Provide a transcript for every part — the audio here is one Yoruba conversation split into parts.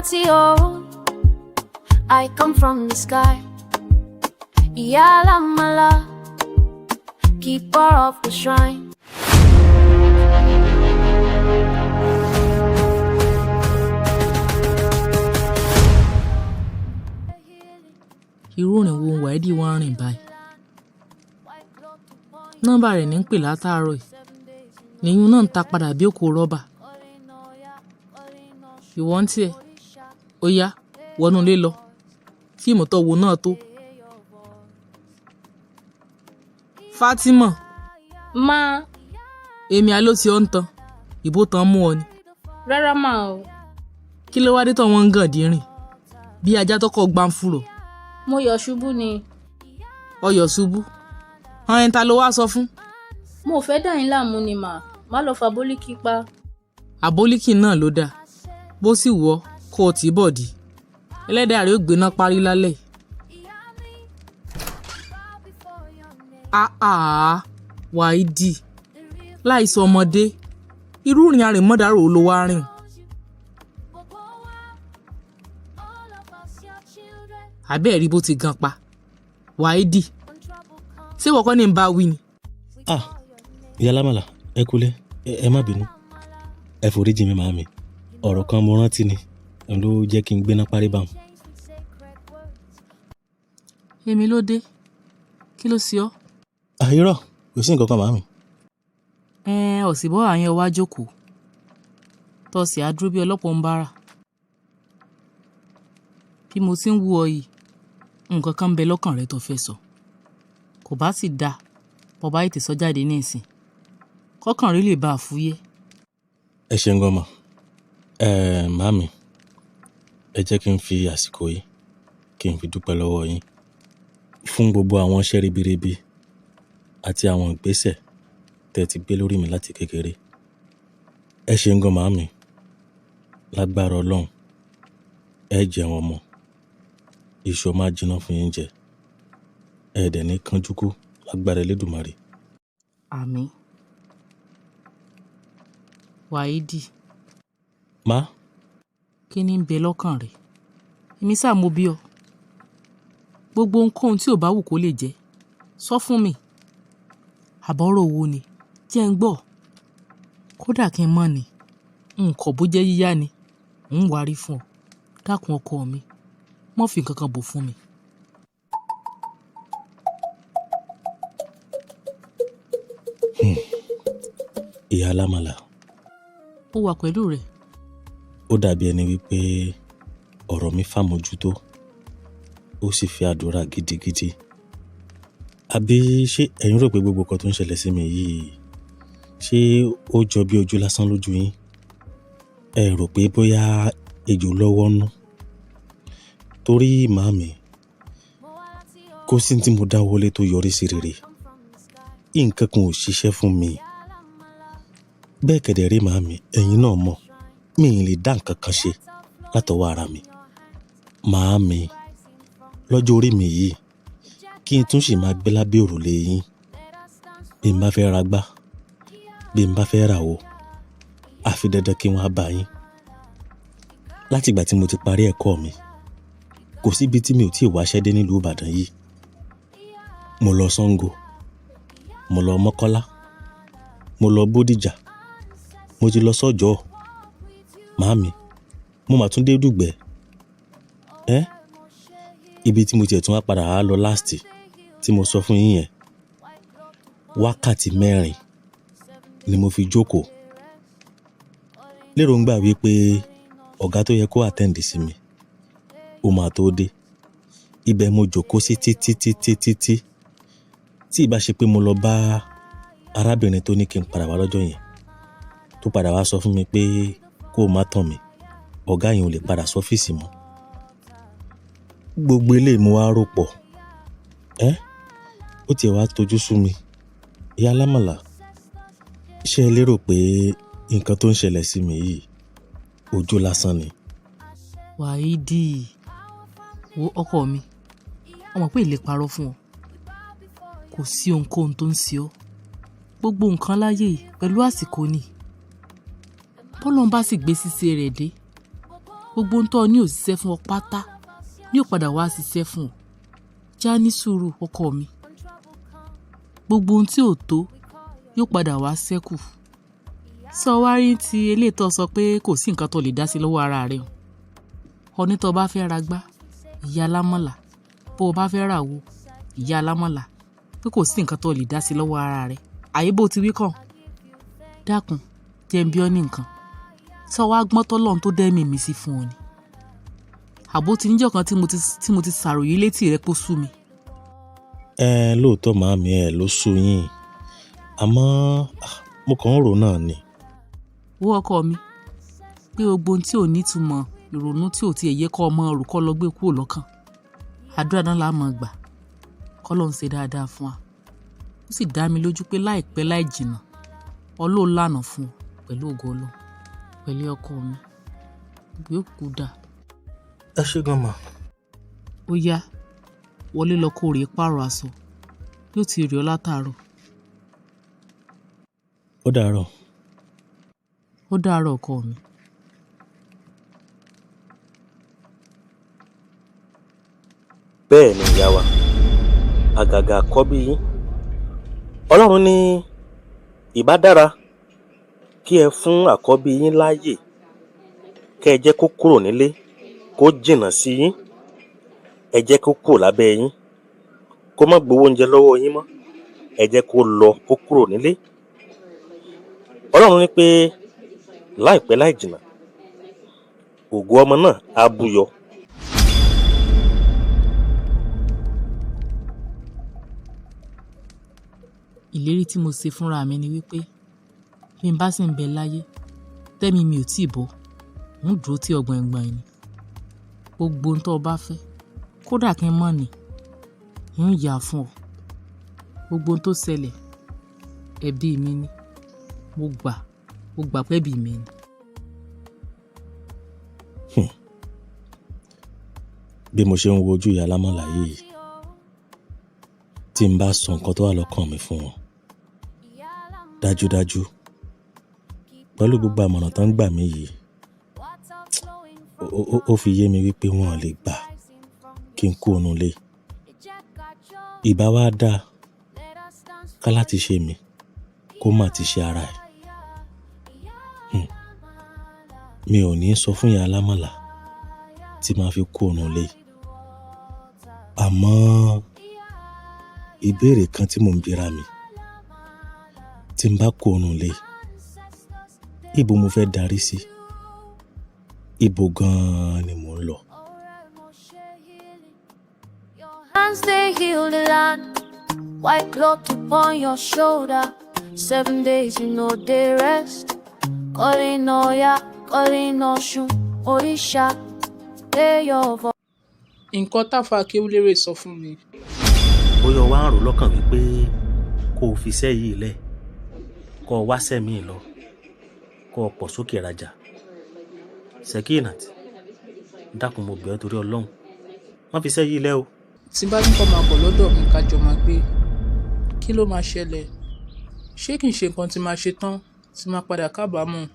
Láti ọ̀run, I come from the sky. Ìyá Alámàlà, keeper of the shrine. Irú ìrìn wo Wáídì wá ń rìn báyìí? Nọ́mbà rẹ̀ ní ń pè látàárọ̀ yìí, nìyún náà ń ta padà bí òkò rọ́bà. Ìwọ ń tiẹ̀, ó yá, wọnú ilé lọ, fíìmù tó wo náà tó. Fátímọ̀. Má. Èmi àló ti ọ́ ń tan, ìbò tán mú ọ ni. Rárá mà o. Kí ló wá dé tó wọ́n ń gàn dín rìn bí ajá tó kọ́ gbáǹfùrọ̀? Mo yọ̀ ṣubú ni. Ọyọ̀ ṣubú? Hàn ẹ̀ ta ló wá sọ fún? Mo ò fẹ́ dà yín láàmú ni mà, má lọ fa bólíkì pa. Àbólíkì náà ló dáa, bó sì wù ọ́ kó o tì í bọ̀dí. Ẹlẹ́dàá rẹ̀ ó gbéná parí lálẹ́ yìí. Àá Wáídì, láì sọ ọmọdé, irú ìrìn àrìnmọ́dàrò wo ló wá rìn? Àbẹ́ẹ̀ rí bó ti gan pa. Wáídì, ṣé ìwọ kọ́ ni ń bá wí ni? Ah, ìyá Lámàlà, ẹ kúlé, ẹ má bínú. Ẹ foríjì mi màámi. Ọ̀rọ̀ kan mo rántí ni, òun ló jẹ́ kí n gbéná parí báun. Èmi ló dé. Kí ló ṣe ọ́? Ah, irọ́, kò sí nǹkan kan màámi. Ẹ ọ̀sìn bọ́ àyẹn wá jókòó. Tọ́sí á dúró bí ọlọ́pàá ń bára. Bí mo ti ń wú ọ yìí, nǹkan kan ń bẹ lọ́kàn rẹ tó fẹ́ sọ. Kò bá sì dáa, bó bá tètè sọ jáde ní ìsìn. Kọ́kàn rí lè bá a fúyẹ́. Ẹ ṣeun gan mà. Ẹ màámi, ẹ jẹ́ kí n fi àsìkò yìí kí n fi dúpẹ́ lọ́wọ́ yín fún gbogbo àwọn iṣẹ́ ribiribi àti àwọn ìgbésẹ̀ tẹ́ ẹ ti gbé lórí mi láti kékeré. Ẹ ṣeun gan màámi. Lágbára Ọlọ́run, ẹ jẹun ọmọ, iṣu ọmọ á jiná fún yín jẹ. Ẹ dẹ̀ ní kánjú kú lágbára Elédùmarè. Àmín. Wáídì. Má. Kí ni ń bẹ lọ́kàn rẹ? Èmi sá mo bí ọ. Gbogbo ohunkóhun tí ò bá wù kó lè jẹ́, sọ fún mi. Àbọ̀rọ̀ owó ni, jẹ́ ń gbọ́. Kódà kí n mọ̀ ni, nǹkan bó jẹ́ yíyá ni, ń wárí fún ọ. Dákun ọkọ mi, má fi nǹkan kan bò fún mi. Ìyá Lámàlà. Ó wà pẹ̀lú rẹ̀. Ó dàbí ẹni wípé ọ̀rọ̀ mi fàmójútó, ó sì fi àdúrà gidigidi. Àbí ṣé ẹ̀yin rò pé gbogbo nǹkan tó ń ṣẹlẹ̀ sí mi yìí, ṣé ó jọ bí ojú lásán lójú yín? Ẹ rò pé bóyá ejò lọ́wọ́ nú? Torí màámi, kò sí tí mo dáwọ́lé tó yọrí sí rere. Nǹkan kan ò ṣiṣẹ́ fún mi. Bẹ́ẹ̀ kẹ̀dẹ̀ rí màámi, ẹ̀yin náà mọ̀, mi ì lè dá nǹkan kan ṣe látọwọ́ ara mi. Màámi, lọ́jọ́ orí mi yìí, kí n tún sì máa gbé lábẹ́ òrùlé yín. Bí n bá fẹ́ ra gbá, bí n bá fẹ́ rà wo, àfi dandan kí n wá bá yín. Láti ìgbà tí mo ti parí ẹ̀kọ́ mi, kò sí ibi tí mi ò tíì wáṣẹ́ dé nílùú Ìbàdàn yìí. Mo lọ Sango, mo lọ Mọ́kọ́lá, mo lọ Bódìjà, mo ti lọ sọ́jọ́. Màámi, mo mà tún dé Dùgbẹ̀. Ẹ́, ibi tí mo tiẹ̀ tún wá padà wá lọ last tí mo sọ fún yín yẹn, wákàtí mẹ́rin ni mo fi jókòó. Lérò ń gbà wípé ọ̀gá tó yẹ kó attend sí mi, ó máa tó dé. Ibẹ̀ mo jókòó sí títí títí títí. Tí ìbá ṣe pé mo lọ bá arábìnrin tó ní kí n padà wá lọ́jọ́ yẹn, tó padà wá sọ fún mi pé kó má tàn mí, ọ̀gá yẹn ò lè padà sọ́fíìsì mọ́. Gbogbo eléyìí mo wá rò pọ̀. Ẹ́, ó tiẹ̀ wá tojú sú mi. Ìyá Lámàlà, ṣé ẹ lérò pé nǹkan tó ń ṣẹlẹ̀ sí mi yìí ojú lásán ni? Wáídì, wo ọkọ mi, o mọ̀ pé ìlé parọ́ fún ọ. Kò sí ohunkóhun tó ń ṣe ọ́. Gbogbo nǹkan láyé yìí pẹ̀lú àsìkò ni. Bọ́lọ́run bá sì gbé ṣíṣe rẹ̀ dé, Gbogbo ohun tó o ní ò ṣiṣẹ́ fún ọ pátá ní ò padà wá ṣiṣẹ́ fún ọ. Já ní sùúrù ọkọ mi. Gbogbo ohun tí ò tó yóò padà wá ṣẹ́kù. Sọ wá rí ti eléyìí tó sọ pé kò sí nǹkan tó lè dá sí lọ́wọ́ ara rẹ o. Ọní tó bá fẹ́ ra gbá, ìyá alámọ̀là. Bó o bá fẹ́ rà wo, ìyá alámọ̀là. Pé kò sí nǹkan tó lè dá sí lọ́wọ́ ara rẹ. Àyè bó ti wí kàn. Dákun, jẹ́ n bí ọ́ ní nǹkan. Sọ wá gbọ́n tọ́lọ́run tó dẹ́mi mi sí fún ọ ni. Àbó ti níjọ́ kan tí mo ti ṣàròyé létí rẹ pé ó sú mi. Ẹ lóòótọ́ màámi ẹ ló sú yín. Àmọ́ mo kàn ń rò náà ni. Wo ọkọ mi, pé gbogbo ohun tí ò ní ìtumọ̀ ìrònú tí ò ti ẹ̀ yẹ kó ọmọ rò kó lọ gbé kúrò lọ́kàn. Àdúrà náà la máa gbà. K'Ọlọ́run ṣe dáadáa fún wa. Ó sì dá mi lójú pé láìpẹ́ láì jìnnà, Ọlọ́run lànà fún ọ pẹ̀lú ògo Ọlọ́run, pẹ̀lú ọkọ mi. Gbogbo yóò kúkú dáa. Ẹ ṣé gan ma. Ó yá, wọlé lọ kó rèé pààrọ̀ aṣọ. Yóò ti rẹ̀ ọ́ látàárọ̀. Ó dàárọ̀. Ó dàárọ̀ ọkọ mi. Bẹ́ẹ̀ ni ìyá wa, àgàgà àkọ́bí yín. Ọlọ́run ní ìbá dára kí ẹ fún àkọ́bí yín láàyè, kẹ́ ẹ jẹ́ kó kúrò nílé, kó jìnnà sí yín, ẹ jẹ́ kó kúrò lábẹ́ yín, kó má gbowó oúnjẹ lọ́wọ́ yín mọ́, ẹ jẹ́ kó lọ kó kúrò nílé. Ọlọ́run ní pé láìpẹ́ láì jìnnà, ògo ọmọ náà á búyọ. Ìlérí tí mo ṣe fúnra mi ni wípé bí n bá sì ń bẹ láyé, tẹ́mi mi ò tíì bọ́, ń dúró tí ọgbọ̀ngbọ̀n ni. Gbogbo ohun tó o bá fẹ́, kódà kí n mọ̀ ni, ń yà fún ọ. Gbogbo ohun tó ṣẹlẹ̀, ẹbí mi ni. Mo gbà pé ẹbí mi ni. Bí mo ṣe ń wo ojú ìyá alámọ̀là yìí, tí n bá sọ nǹkan tó wà lọ́kàn mi fún wọn, dájúdájú pẹ̀lú gbogbo àmọ̀ràn tó ń gbà mí yìí, ó fi yé mi wípé wọn ò lè gbà kí n kú òun ilé. Ìbá wa dáa ká láti ṣe mi kó má ti ṣe ara ẹ̀. Mi ò ní sọ fún ìyá alámọ̀là tí màá fi kú òun ilé. Àmọ́ ìbéèrè kan tí mò ń bira mi, tí n bá kú òun ilé, ibo mo fẹ́ darí sí? Ibo gan-an ni mò ń lọ? Hands they heal the land. White cloth upon your shoulder. 7 days you no dey rest. Calling Oya, calling Oshun, Orisha, hear your voice. Nǹkan táfà Kéwúlérè sọ fún mi. Bóyá o wá ń rò lọ́kàn wípé kó o fi iṣẹ́ yìí lẹ̀, kó o wáṣẹ́ míì lọ, kó o pọ̀ sókè rajà. Sekinat, dákun mo bẹ̀ ọ́ torí Ọlọ́run, má fi iṣẹ́ yìí lẹ̀ o. Tí bá ní kó máa bọ̀ lọ́dọ̀ mi ká jọ máa gbé, kí ló máa ṣẹlẹ̀? Ṣé kìí ṣe nǹkan tí máa ṣe tán tí máa padà kábàámọ̀?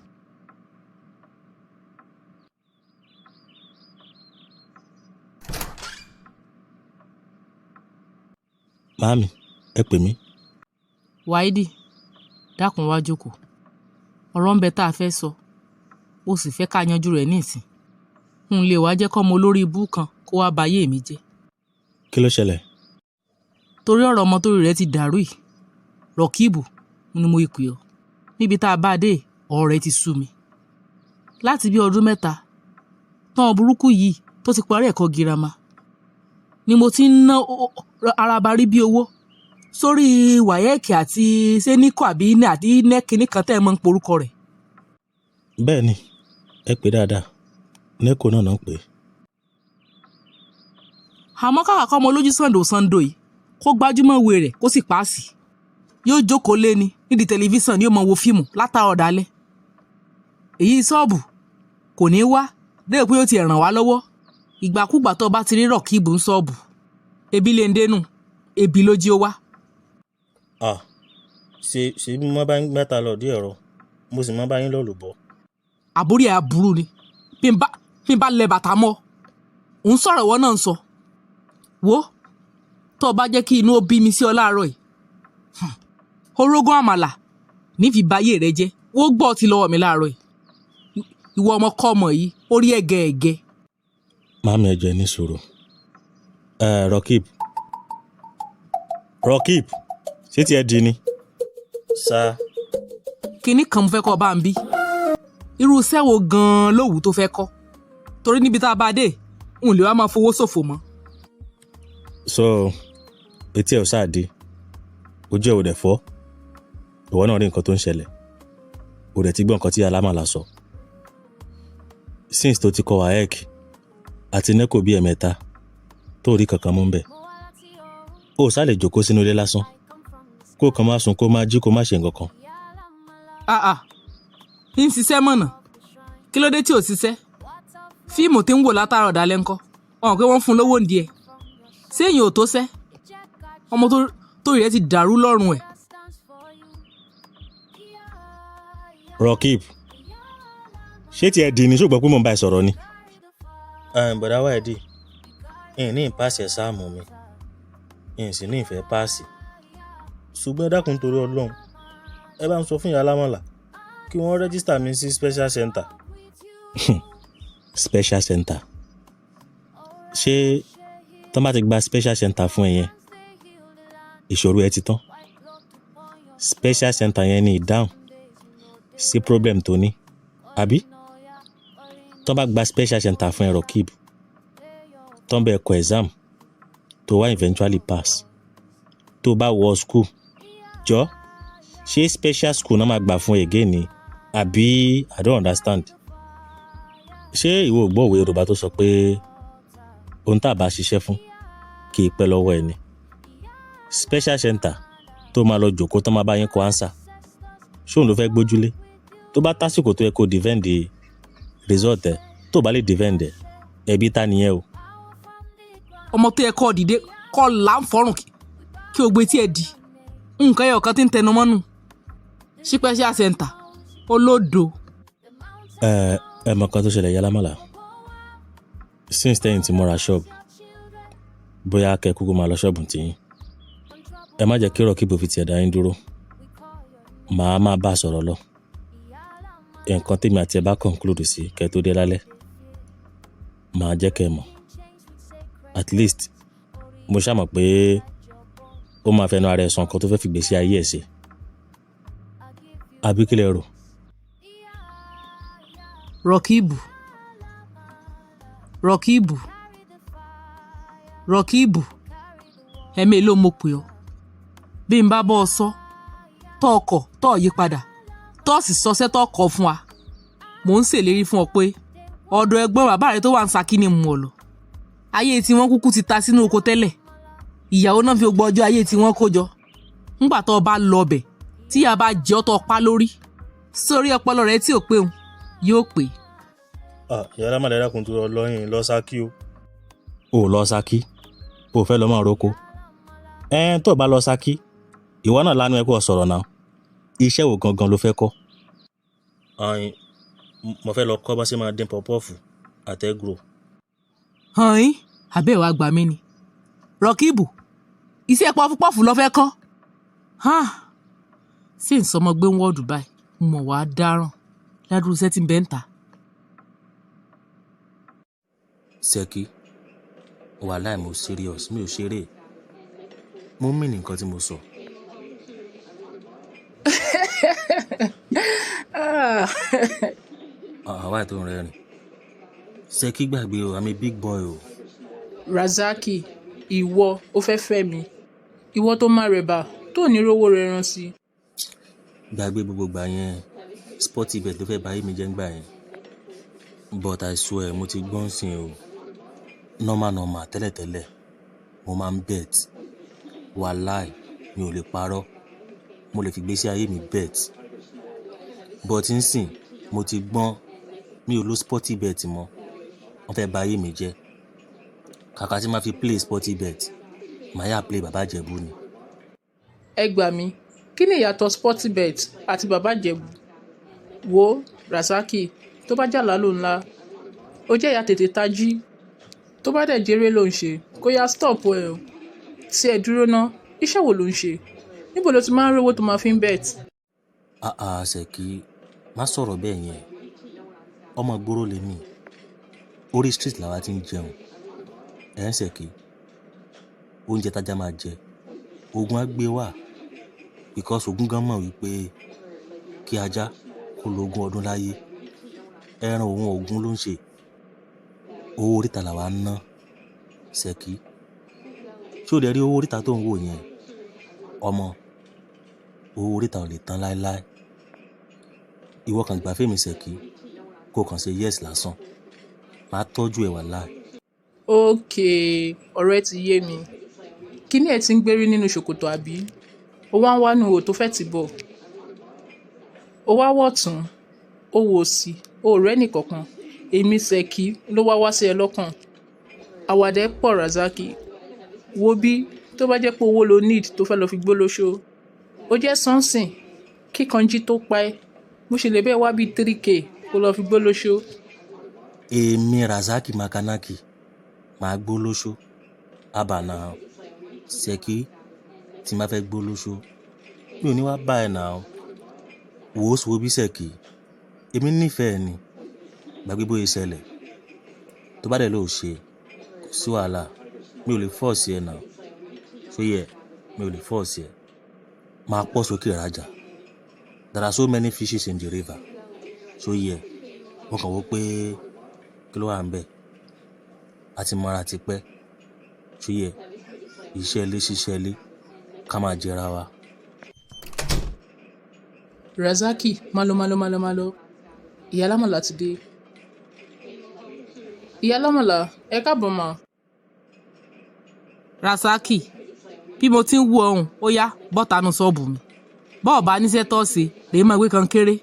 Màámi, ẹ pè mí. Wáídì, dákun wá jókòó. Ọ̀rọ̀ ń bẹ tá a fẹ́ sọ, ó sì fẹ́ ká yanjú rẹ̀ nísìn. N lè wá jẹ́ kọ́mọ olórí ibú kan kó wá ba ayé mi jẹ́. Kí ló ṣẹlẹ̀? Torí ọ̀rọ̀ ọmọ torí rẹ̀ ti dàrú yìí, Rọ̀kíbù ni mo pè ọ́. Níbi tá a bá dé, ọ̀rọ̀ rẹ̀ ti sú mi. Láti bí ọdún 3, tán burúkú yìí tó ti parí ẹ̀kọ́ girama ni mo ti ń ná araba rí bí owó sórí wáyẹ́ẹ̀kì àti sẹ́níkọ̀ àbí àti nẹ́kìnní kan tẹ́ ẹ mọ̀ ń porúkọ rẹ̀. Bẹ́ẹ̀ ni, ẹ pè dáadáa, nẹ́kò náà náà pè. Àmọ́ kàkà kọ́ ọmọ olójú sàǹdò sàǹdò yìí kó gbájúmọ̀ ìwé rẹ̀ kó sì páàsì. Yóò jókòó lé ní nídìí tẹlifíṣàn ni yóò máa wo fíìmù látàárọ̀ dalẹ́. Èyí ṣọ́ọ̀bù kò ní wá dé pé ó ti ràn wá lọ́wọ́. Ìgbàkúgbà tó bá ti rí Rọ̀kíbù ń ṣọ́ọ̀bù, ebi lè ń dénú, ebi ló jí ó wá. Ṣe bí mo bá ń gbàtà lọ dé ẹ̀rọ, mo sì máa bá yín lọ́lùbọ́. Àbúrò ẹ̀ aburú ni. Bí n bá Bí n bá lẹ bàtà mọ́, òun sọ̀rọ̀ ìwọ náà ń sọ. Wo tó o bá jẹ́ kí inú ó bí mi sí ọ láàárọ̀ yìí, orógún àmàlà nífi báyé rẹ jẹ́. Wó gbọ́ ti lọ́wọ́ mi láàárọ̀ yìí. Ìwọ ọmọ kọ́ ọmọ yìí, ó rí ẹ̀gẹ́ ẹ̀gẹ́. Màámi, ẹ jọ̀ọ́, ẹ ní sùúrù. Ẹ Rokib, Rokib, ṣé tiẹ̀ di ni? Sá. Kinní kan mo fẹ́ kọ́ ọ bá ń bí. Irú iṣẹ́ wo gan-an lówù tó fẹ́ kọ́? Torí níbi tá a bá dé, n ò lè wá máa fowó ṣòfò mọ́. So etí ẹ̀ ò sáà di, ojú ẹ̀ ò dẹ̀ fọ́, ìwọ náà rí nǹkan tó ń ṣẹlẹ̀, ò dẹ̀ ti gbọ́ nǹkan tí alámàlà sọ. Since tó ti kọ WAEC àti NECO bíi ẹ̀mẹ́ta tó rí kankan mú bẹ̀, ó sá lè jókòó sínú ilé lásán kó kàn máa sùn, kó máa jí, kó má ṣe nǹkan kan. Ah ah, ń ṣiṣẹ́ mọ̀nà, kí ló dé tí ò ṣiṣẹ́? Fíìmù tí ń wò látàárọ̀ dalẹ́ ńkọ́? Wọn pé wọ́n fún un lówó ń díẹ̀. Ṣé èyàn ò tó ṣẹ́? Ọmọ tó rẹ̀ ti dàrú lọ́rùn ẹ̀. Rokib, ṣé tiẹ̀ di ni? Ṣùgbọ́n pé mò ń bá ẹ sọ̀rọ̀ ni. Bọ̀dá wáìdì, n ní ìpàṣẹ sáàmù mi, n sì ní ìfẹ́ páàsì, ṣùgbọ́n ẹ dákun, torí Ọlọ́run, ẹ bá ń sọ fún ìyá alámọ̀là kí wọ́n register mi sí special center. Special center? Ṣé tọ́ bá ti gba special center fún ẹ yẹn, ìṣòro ẹ ti tán? Special center yẹn ni ìdáhùn sí problem tó ní, àbí? Tọ́ bá gba special center fún ẹ, Rokib, tọ́ bẹ kọ exam tó wá eventually pass, tó bá wọ school jọ, ṣé special school náà máa gbà fún ẹ again ni, àbí? I don't understand. Ṣé ìwọ ò gbọ́ òwe Yorùbá tó sọ pé ohun tá a bá ṣiṣẹ́ fún kì í pẹ́ lọ́wọ́ ẹni? Special center tó máa lọ jòkó, tó máa bá yín kọ answer, ṣóun ló fẹ́ gbójúlé? Tó bá tásìkò tó yẹ kó defend result ẹ, tó bá lè defend ẹ, ẹbí ta nìyẹn o. Ọmọ tó yẹ kọ́ dìde kọ́ là ń fọ́rùn kí o gbé tí ẹ di nǹkan ẹyọ kan tí ń tẹnu mọ́nù, special center, olódo. Ẹ ẹ mọ kan tó ṣẹlẹ̀, yálàmàlà, since tẹ́yìn tí mo ra ṣọ́ọ̀bù, bóyá kẹ́ kúkú máa lọ ṣọ́ọ̀bù tiyín. Ẹ má jẹ́ kí Rọ́kìbù fi tiẹ̀ dá yín dúró. Màá máa bá a sọ̀rọ̀ lọ. Nǹkan tèmi àti ẹ bá conclude sí kẹ́ tó dé lálẹ́, màá jẹ́ kẹ́ ẹ mọ̀. At least mo ṣáà mọ̀ pé ó máa fẹnu ara ẹ̀ sọ nǹkan tó fẹ́ fi gbèsè ayé ẹ̀ ṣe. Àbí kí lẹ rò? Rọ́kìbù, Rọ́kìbù, Rọ́kìbù, ẹ̀mí ló mo pè ọ́. Bí n bá bọ́ ọ sọ tọ́ ọkọ̀ tọ́ ọ yí padà, tọ́ sì sọsẹ́ tọ́ kọ̀ fún wa, mò ń ṣèlérí fún ọ pé ọ̀dọ̀ ẹ̀gbọ́n bàbá rẹ tó wà ń Ṣakí ni mò ń lọ. Ayé tí wọ́n kúkú ti ta sínú oko tẹ́lẹ̀, ìyàwó náà fi gbogbo ọjọ́ ayé tí wọ́n kó jọ. Ńgbà tó o bá lọ ọbẹ̀ tí ìyá bá jẹ́ ọ́ tó pa lórí sórí ọpọlọ rẹ tí ò pé òun yóò pé. Ìyá alámàlà, dákun, tó lọ́yìn lọ Ṣakí o. O lọ Ṣakí, o fẹ́ lọ máa roko. Ẹ tó o bá lọ Ṣakí, ìwọ náà lánàá ẹ kó o sọ̀rọ̀ náà. Iṣẹ́ wo gangan ló fẹ́ kọ́? Ọ̀yin, mo fẹ́ lọ kọ́ bá ṣe máa dín puff-puff àti egg roll. Hàn yín, àbẹ́ ìwà gbà mí ni. Rọ́kìbù, iṣẹ́ puff-puff ló fẹ́ kọ́? Ṣé ń sọmọ gbé ń wọ́ọ̀dù báyìí? Mo mọ̀ wàá dáràn ládùúgbò iṣẹ́ tí ń bẹ́ ń ta. Ṣẹ́kí, wàláì mo serious, mi ò ṣeré. Mo mean nǹkan tí mo sọ. Àwa ètò rẹ̀ rìn. Ṣẹ́kí, gbàgbé o, I'm a big boy o. Razaki, ìwọ ò fẹ́ fẹ́ mi? Ìwọ tó má rẹ̀bà tó ní rówó rẹran sí. Gbàgbé gbogbo gbà yẹn, sporty bet ló fẹ́ bá yé mi jẹ́ ń gbà yẹn. But I swear, mo ti gbọ́n sìn o. Normal normal tẹ́lẹ̀tẹ́lẹ̀, mo máa ń bet. Wàláì, mi ò lè parọ́. Mo lè fi ìgbésí ayé mi bet. But nsìn, mo ti gbọ́n, mi ò lo sporty bet mọ́. Wọ́n fẹ́ bá ayé mi jẹ́. Kàkà tí màá fi play sporty bet, màá yà play Bàbá Ìjẹ̀bú ni. Ẹ gbà mí, kí ni ìyàtọ̀ sportybet àti Bàbá Ìjẹ̀bú? Wo Rasaki, tó bá jàlá ló ńlá, Ó jẹ́ ìyá tètè tají. Tó bá dẹ̀ jẹ́ré ló ń ṣe, kó yá stop ẹ o. Tí ẹ dúró ná, iṣẹ́ wo ló ń ṣe? Níbo ló ti máa ń rówó tó máa fi ń bet? Àà Ṣèkí, má sọ̀rọ̀ bẹ́ẹ̀ yẹn. Ọmọ ìgboro lèmi. Orí street làwa ti ń jẹun. Ẹ̀ ń Ṣèkí. Oúnjẹ tájá máa jẹ. Ògún á gbé wá. Because Ògún gan mọ̀ wípé kí ajá kó lo ogún ọdún láyé. Ẹran òun Ògún ló ń ṣe. Owó oríta làwa ń ná. Ṣèkí. Ṣé o dẹ̀ rí owó oríta tó ń wò yẹn? Ọmọ, owó oríta ò lè tán láéláé. Ìwọ kàn gbà fémi Ṣèkí, kó kàn ṣe yes lásán. Màá tọ́jú ẹ wàláì. Okay, ọ̀rọ̀ ẹ ti yé mi. Kíní ẹ ti ń gbérí nínú ṣòkòtò àbí? Ó wá ń wá nu ihò tó fẹ́ tì bọ̀. Ó wá wọ̀tún, ó wò òsì, ó ò rẹ́nì kankan. Èmi Ṣèkí ló wá wá sí ẹ lọ́kàn. Àwàdà ẹ pọ̀ Razaki. Wo bí tó bá jẹ́ pé owó lo need tó fẹ́ lọ fi gbó lóṣó. Ó jẹ́ sọ́nsìn kíkanjí tó pa ẹ́. Mo ṣe lè bẹ́ẹ̀ wá bí 3K kó lọ fi gbó lóṣó. Èmi Razaki Makanaki máa gbó lóṣó. Haba now. Ṣèkí tí n bá fẹ́ gbó lóṣó, mi ò ní wá bá ẹ now. Wò ó wo bí Ṣèkí. Èmi nífẹ̀ẹ́ ẹ ni. Gbàgbé bóyá ṣẹlẹ̀. Tó bá dẹ̀ ló ṣe, kò sí wàhálà. Mi ò lè force ẹ now. Ṣó yẹ? Mi ò lè force ẹ. Máa pọ̀ sókè rajà. There are so many fishes in the river. Ṣó yẹ? Mo kàn wò pé kí ló wà níbẹ̀. A ti mọ́ra tipẹ́. Ṣó yẹ? Iṣẹ́ ilé ṣiṣẹ́ ilé. Ká máa jẹra wa. Razaki, má lọ, má lọ, má lọ, má lọ. Ìyá Lámọ̀lá ti dé. Ìyá Lámọ̀lá, ẹ káàbọ̀ mà. Rasaki, bí mo ti ń wú ọ̀hún, ó yá bọ́ta nu ṣọ́ọ̀bù mi. Bọ́ọ̀ bá níṣẹ́ tọ́ sí, rèé máa gbé kan kéré.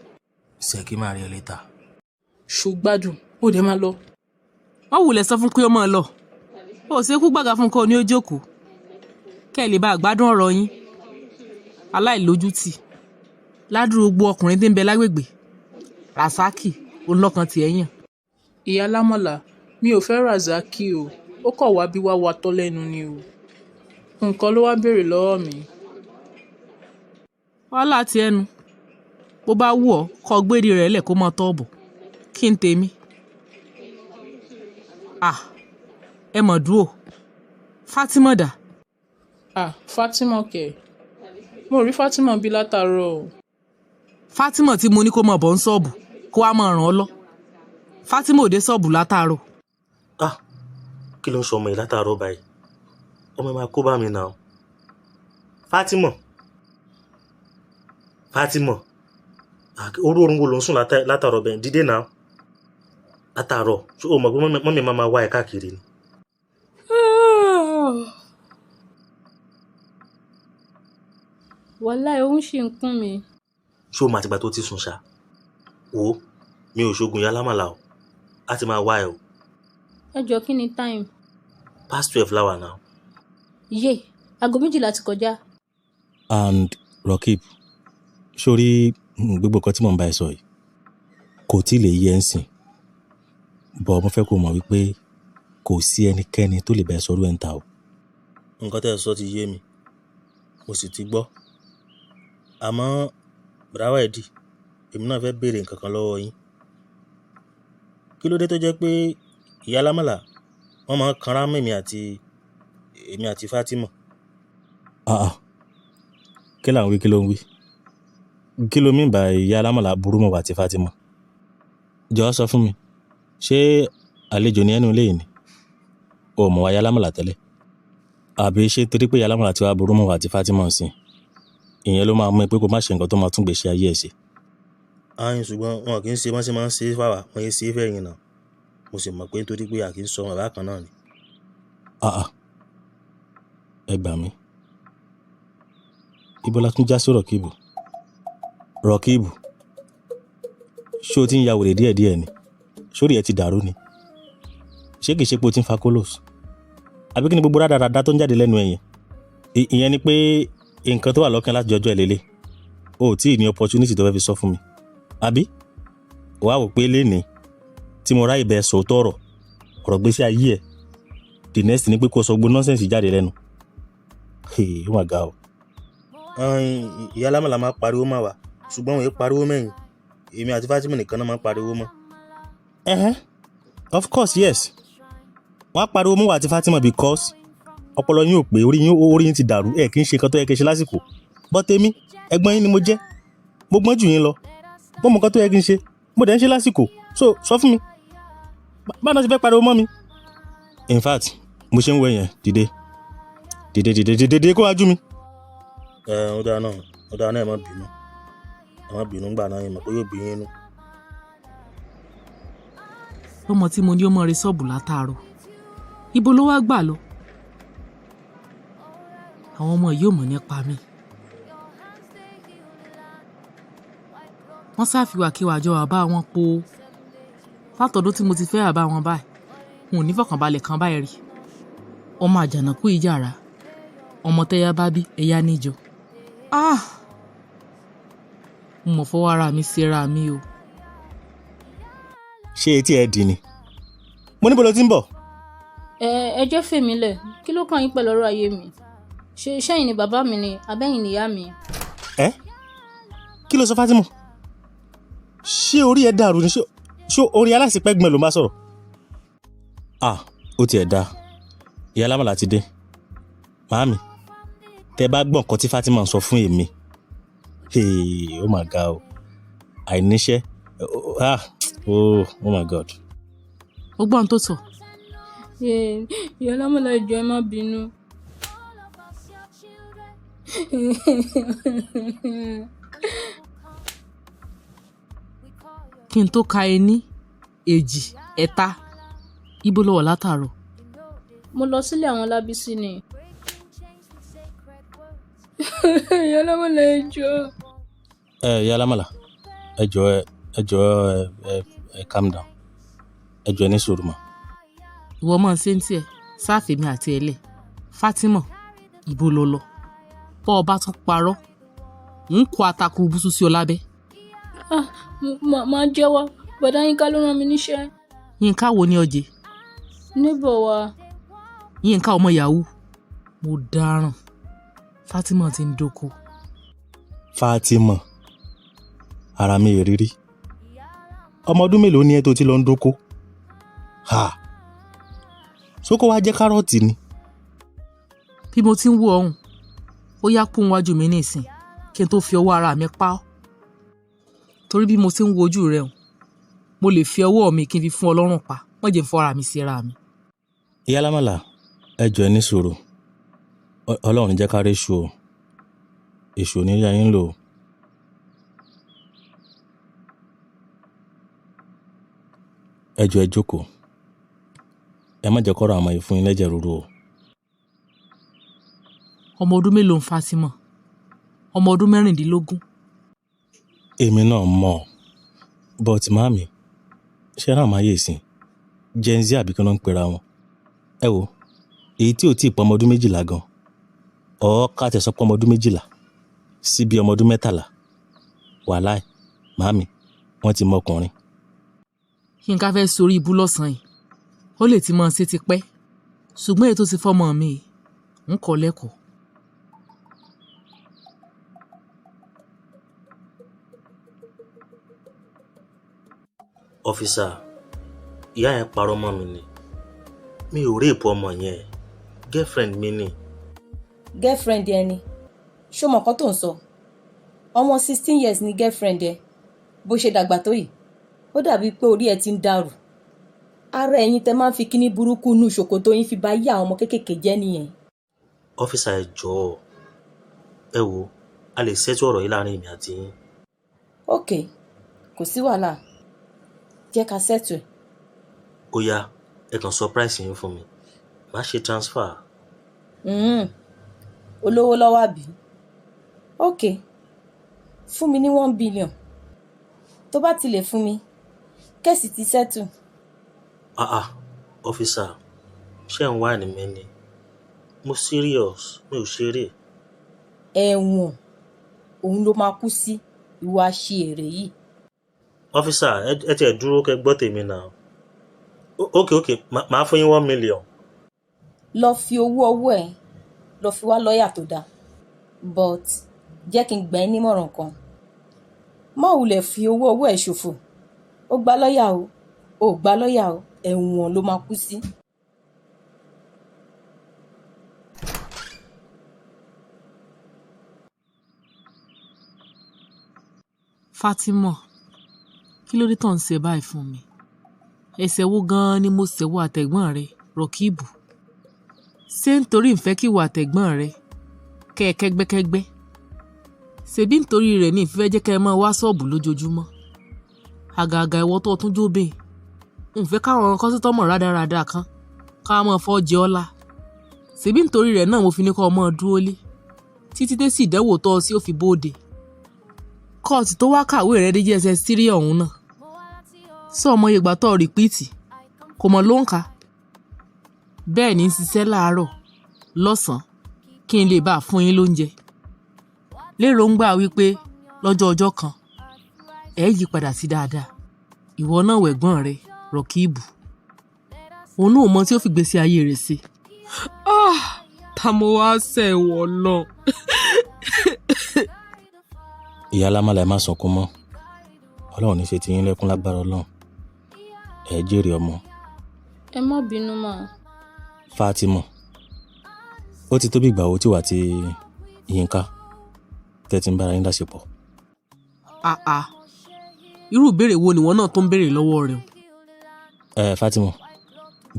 Ṣèkí máa rí ẹ later. Ṣó gbádùn, ó dẹ̀ máa lọ. Wọ́n wulẹ̀ sọ fún pé ó máa lọ. Ó ṣe kú gbàgà fún kó o ní ó jókòó. Kẹ́ ẹ lè bá àgbádùn ọ̀rọ̀ yín. Aláìlójútì. Ládùúgbò gbogbo ọkùnrin tí ń bẹ lágbègbè. Rasaki, òun lọ́kàn tiẹ̀ yàn. Ìyá Lámọ̀lá, mi ò fẹ́ Razaki o. Ó kọ̀ wá bí wá wa tọ́ lẹ́nu ni o. Nǹkan ló wá béèrè lọ́wọ́ mi. Wàhálà ti ẹnu. Bó bá wù ọ́, kó o gbérí rẹ̀ lẹ̀ kó mọ tọ́ bọ̀. Kí n tèmi? À, ẹ mọ̀ dúró. Fátímọ̀ dà? Ah, Fatima kẹ̀. Mo rí Fatima bí látàárọ̀ o. Fátímọ̀ tí mo ní kó mọ̀ bọ̀ ń ṣọ́ọ̀bù kó wá máa ràn ọ́ lọ. Fátímọ̀ ò dé ṣọ́ọ̀bù látàárọ̀. Ah! Kí ló ń sọ ọmọ yìí látàárọ̀ báyìí? Ọmọ yìí máa kó bá mi now. Fátímọ̀. Fátímọ̀. Ah, orú oorun wo ló ń sùn látàárọ̀ bẹ́ẹ̀? Dìde now. Látàárọ̀. Ṣé o mọ̀ pé mummy máa máa wá ẹ káàkiri ni? Wàláì, oorun ṣì ń kún mi. Ṣé o mọ àtìgbà tó ti sùn ṣá? Wo, mi ò ṣoògùn ìyá lámàlà o. A ti máa wá ẹ o. Ẹ jọ̀ọ́ kí ni time? Past 12 láwà now. Yé, aago 12 ti kọjá. And Rockip, sórí gbogbo nǹkan tí mò ń bá ẹ sọ yìí kò tí ì lè yé ẹ ń sìn. But mo fẹ́ kó mọ̀ wípé kò sí ẹnikẹ́ni tó lè bá ẹ sọ̀rọ̀ ẹ̀ ń ta o. Nǹkan tí ẹ sọ ti yé mi, mo sì ti gbọ́. Àmọ́ Bùrọ̀dá Wáìdì, èmi náà fẹ́ béèrè nǹkan kan lọ́wọ́ yín. Kí ló dé tó jẹ́ pé ìyá Lámàlà wọ́n máa ń kanra mọ́ èmi àti Fátímọ̀? Àà, kí là ń wí, kí ló ń wí? Kí ló mean by ìyá Lámàlà burú mọ́ wa àti Fátímọ̀? Jọ̀ọ́ sọ fún mi, ṣé àlejò ní ẹnu ilé yìí ni? O ò mọ̀ wá ìyá Lámàlà tẹ́lẹ̀? Àbí ṣé torí pé ìyá Lámàlà ti wá burú mọ́ wa àti Fátímọ̀ sí i? Ìyẹn ló máa mú ẹ pé kó má ṣe nǹkan tó máa tún gbèsè ayé ẹ ṣe. Àyìn ṣùgbọ́n wọn kì í ṣe bọ́n ṣe máa ń ṣe fáwa, wọ́n yé ṣe é fẹ́yìn náà. Mo sì mọ̀ pé nítorí pé a kì í sọ ọmọ bàbá kan náà ni. Àà, ẹ gbà mí. Ibo la tún já sí Rọ̀kíbù? Rọ̀kíbù, ṣé o ti ń ya wèrè díẹ̀díẹ̀ ni? Sórí ẹ ti dàrú ni? Ṣé kìí ṣe pé o ti ń fa kólòs? Àbí kí ni gbogbo rádaràda tó ń jáde lẹ́nu ẹ yẹn? Ìyẹn ni pé nǹkan tó wà lọ́kàn láti jọjọ́ ẹ̀ lélẹ̀. O ò tí ì ní opportunity tó fẹ́ fi sọ fún mi. Àbí? Wàá wò pé lénìí Tí mo ráyè bẹ́ẹ̀ sòótọ́ ọ̀rọ̀, ọ̀rọ̀ gbèsè ayé ẹ̀, the next ni pé kó sọ gbogbo nonsense jáde lẹ́nu. Hey, ó mà ga o. Ìyá Lámàlà máa pariwo mọ́ wa, ṣùgbọ́n òun yìí pariwo mẹ́yìn. Èmi àti Fatima nìkan náà máa pariwo mọ́. Ẹ̀hẹ́n, of course, yes, wọ́n á pariwo mọ́ wa àti Fatima because ọpọlọ yín ò pé, orí yín ti dàrú. Ẹ̀ kì í ṣe nǹkan tó yẹ kí n ṣe lásìkò. But èmi, ẹ̀gbọ́n yín ni mo jẹ́, mo gbọ́n jù yín lọ, mo mọ nǹkan tó yẹ kí n ṣe, mo dẹ̀ ń ṣe lásìkò. So sọ fún mi, báwo ni wọ́n ṣe fẹ́ pariwo mọ́ mi? In fact, mo ṣe ń wẹ̀ yẹn, dìde, dìde, dìde, dìde, dìde, kó wájú mi. Ẹ ó dáa náà, ó dáa náà, ẹ má bínú, ẹ má bínú. Gbà náà yín mọ̀ pé yóò bí yín nú. Lọ́mọ tí mo ní ó mọ re ṣọ́ọ̀bù látàárọ̀, ibo ló wá gbà lọ? Àwọn ọmọ yìí ò mọ̀ nípa mi. Wọ́n ṣàfiwàkiwà jọ bàbá wọn po. Látọ̀dún tí mo ti fẹ́ bàbá wọn báyìí, n ò ní fọkànbalẹ̀ kan báyìí rí. Ọmọ àjànàkú ìjàrá, ọmọ tẹ́yà bá bí ẹ̀yà níjọ. Ah, mo mọ̀ fọwọ́ ara mi ṣera mi o. Ṣé etí ẹ dì ní? Mo níbo ló ti ń bọ̀? Ẹ ẹ jẹ́ fèmí lẹ̀. Kí ló kàn yín pẹ̀lú ọ̀rọ̀ ayé mi? Ṣé sẹ́yìn ni bàbá mi ni abẹ́yìn nìyá mi? Ẹ kí ló sọ, Fatima? Ṣé orí ẹ dàrú ni? Ṣé orí aláṣepẹ́ gbọ́n ló máa sọ̀rọ̀? Ah, ó tiẹ̀ da, ìyá Lámàlà ti dé. Màámi, tẹ bá gbọ́ nǹkan tí Fatima ń sọ fún èmi, hey, oh my God, àìníṣẹ́, ah, oh, oh my God. Ó gbọ́n tó sọ. Ìyá Lámàlà, ẹ jọ̀ọ́, ẹ má bínú. Kí n tó ka ení, èjì, ẹ̀ta, ibo ló wà látàárọ̀? Mo lọ sílé àwọn Lábísí ni. Ìyá Lámàlà, ẹ jọ̀ọ́. Ẹ ìyá Lámàlà, ẹ jọ̀ọ́, ẹ jọ̀ọ́, ẹ ẹ calm down, ẹ jọ̀ọ́, ẹ ní sùúrù mà. Ìwọ mọ̀ ṣe ń tiẹ̀ sáfèmí àti ẹlẹ̀. Fatima, ibo ló lọ? Bọ́ ọ bá tún parọ́, ń kó atakurubusu sí ọ lábẹ́. Ah, máa jẹ́wọ́, bọ̀dá Yínká ló rán mi níṣẹ́. Yínká wo ni ọjẹ́? Níbọ̀ wa. Yínká ọmọ yahoo? Mo dáràn, Fatima ti ń dóko. Fatima, ara mi ìrírí, ọmọ ọdún mélòó ni ẹ tó ti lọ ń dóko? Ha, sókó wá jẹ́ kárọ̀tì ni? Bí mo ti ń wo ọ̀hún, ó yá kún wájú mi nísìn kí n tó fi ọwọ́ ara mi pa ọ́, torí bí mo ti ń wo ojú rẹ hùn, mo lè fi ọwọ́ mi kí n fi fún Ọlọ́run pa wọ́n jẹ́ n fọ́ ara mi síra mi. Ìyá Lámàlà, ẹ jọ̀ọ́, ẹ ní sùúrù. Ọlọ́run jẹ́ ká rí èṣù o, èṣù ò ní rí ayé ń lò o. Ẹ jọ̀ọ́, ẹ jókòó, ẹ má jẹ́ kọ́rọ̀ àmọ́ yìí fún yín lẹ́jẹ̀ rúru o. Ọmọ ọdún mélòó ń Fatima? Ọmọ ọdún 16. Èmi náà mọ̀, but màámi, ṣé ràn máa yè sìn Gen Z àbí kí wọ́n ń pera wọn? Ẹ wo èyí tí ò tí ì pọ̀ ọmọ ọdún 12 gan, ọ̀ ká tẹ̀sán pọ̀ ọmọ ọdún 12 sí bí ọmọ ọdún 13, wàláì màámi, wọ́n ti mọ ọkùnrin. Yínká fẹ́ sórí ibú lọ́sàn-án yìí. Ó lè ti máa ṣe ti pẹ́, ṣùgbọ́n èyí tó ti fọ́mọ mi yìí, ń kọ́ lẹ́kọ̀ọ́. Officer, ìyá yẹn parọ́ mọ́ mi ni. Mi ò rape ọmọ yẹn, girlfriend mi ni. Girlfriend ẹ ni? Ṣó mọ nǹkan tó ń sọ? Ọmọ 16 years ni girlfriend ẹ. Bó ṣe dàgbà tó yìí, ó dàbíi pé orí ẹ ti ń dàrú. Ara ẹ̀yin tẹ máa ń fi kíní burúkú inú ṣòkòtò yín fi bá yí àwọn ọmọ kéékèèké jẹ́ nìyẹn. Officer, ẹ jọ̀ọ́, ẹ wo, a lè ṣẹ́tù ọ̀rọ̀ yìí láàrin èmi àti yín. Ok, kò sí wàhálà, jẹ́ ká settle ẹ̀. Ó yá, ẹ kàn sọ price yín fún mi, má ṣe transfer. Olówó lọ́wọ́ àbí? Ok, fún mi ní 1 billion. Tó bá ti lè fún mi, case ti settle. Ah ah, officer, ṣé ẹ̀ ń wá mi ni? Mo serious, mi ò ṣeré. Ẹ̀wọ̀n òun ló máa kú sí, ìwà aṣièrè yìí. Officer, ẹ tiẹ̀ dúró kẹ́ gbọ́ tèmi náà. Ok, ok, màá fún yín 1 million. Lọ fi owó ọwọ́ ẹ lọ fi wá lọ́ọ̀yà tó dáa, but jẹ́ kí n gbà ẹ́ nímọ̀ràn kan. Má wulẹ̀ fi owó ọwọ́ ẹ ṣòfò. Ó gba lọ́ọ̀yà o, ò gba lọ́ọ̀yà o, ẹ̀wọ̀n ló máa kú sí. Fatima, kí ló dé tó ń ṣe báyìí fún mi? Ẹ̀ṣẹ̀ wo gan-an ni mo ṣẹ̀wọ̀ àtẹ̀gbọ́n rẹ, Rọ̀kíbù? Ṣé nítorí ìfẹ́ kí ìwọ àtẹ̀gbọ́n rẹ kẹ́ ẹ kẹ́gbẹ́kẹ́gbẹ́? Ṣebí nítorí rẹ̀ ní ìfẹ́ jẹ́ kẹ́ ẹ máa wá ṣọ́ọ̀bù lójoojúmọ́? Àgàgà ìwọ tó tún jóbìn. N fẹ́ káwọn kọ́sítọ́mọ̀ rádaràda kan ká máa fọ́ jẹ ọ́ la. Ṣebí nítorí rẹ̀ náà mo fi ní kó o máa dúró lé títí dé sí ìdánwò tó o sí ó fi bóde. Kóòtù tó wá kàwé rẹ̀ dé JSS 3 ọ̀hún náà. Sọ ọmọ ìgbà tó rìpíìtì kò mọ̀ ló ń kà. Bẹ́ẹ̀ ni ń ṣiṣẹ́ láàárọ̀ lọ́sàn-án kí n lè bá a fún yín lóúnjẹ. Léròǹgbà wípé lọ́jọ́ ọjọ́ kan ẹ yí padà sí dáadáa. Ìwọ náà wẹ̀gbọ́n rẹ Rọ̀kíbù. Òun náà mọ tí ó fi gbèsè ayé rẹ̀ ṣe. Ah! Ta mo wá ṣẹ̀ wọ̀ lọ. Ìyá Lámàlà, ẹ má sunkún mọ́. Ọlọ́run ní ṣe ti yín lẹ́kún lágbára Ọlọ́run. Ẹ jèrè ọmọ. Ẹ má bínú mà. Fatima, ó ti tó bí ìgbà wo tí wà tí Yínká tẹ́ ti ń bára yín láṣepọ̀? Àà, irú ìbéèrè wo nìwọ náà tó ń béèrè lọ́wọ́ rẹ̀ o? Ẹ Fatima,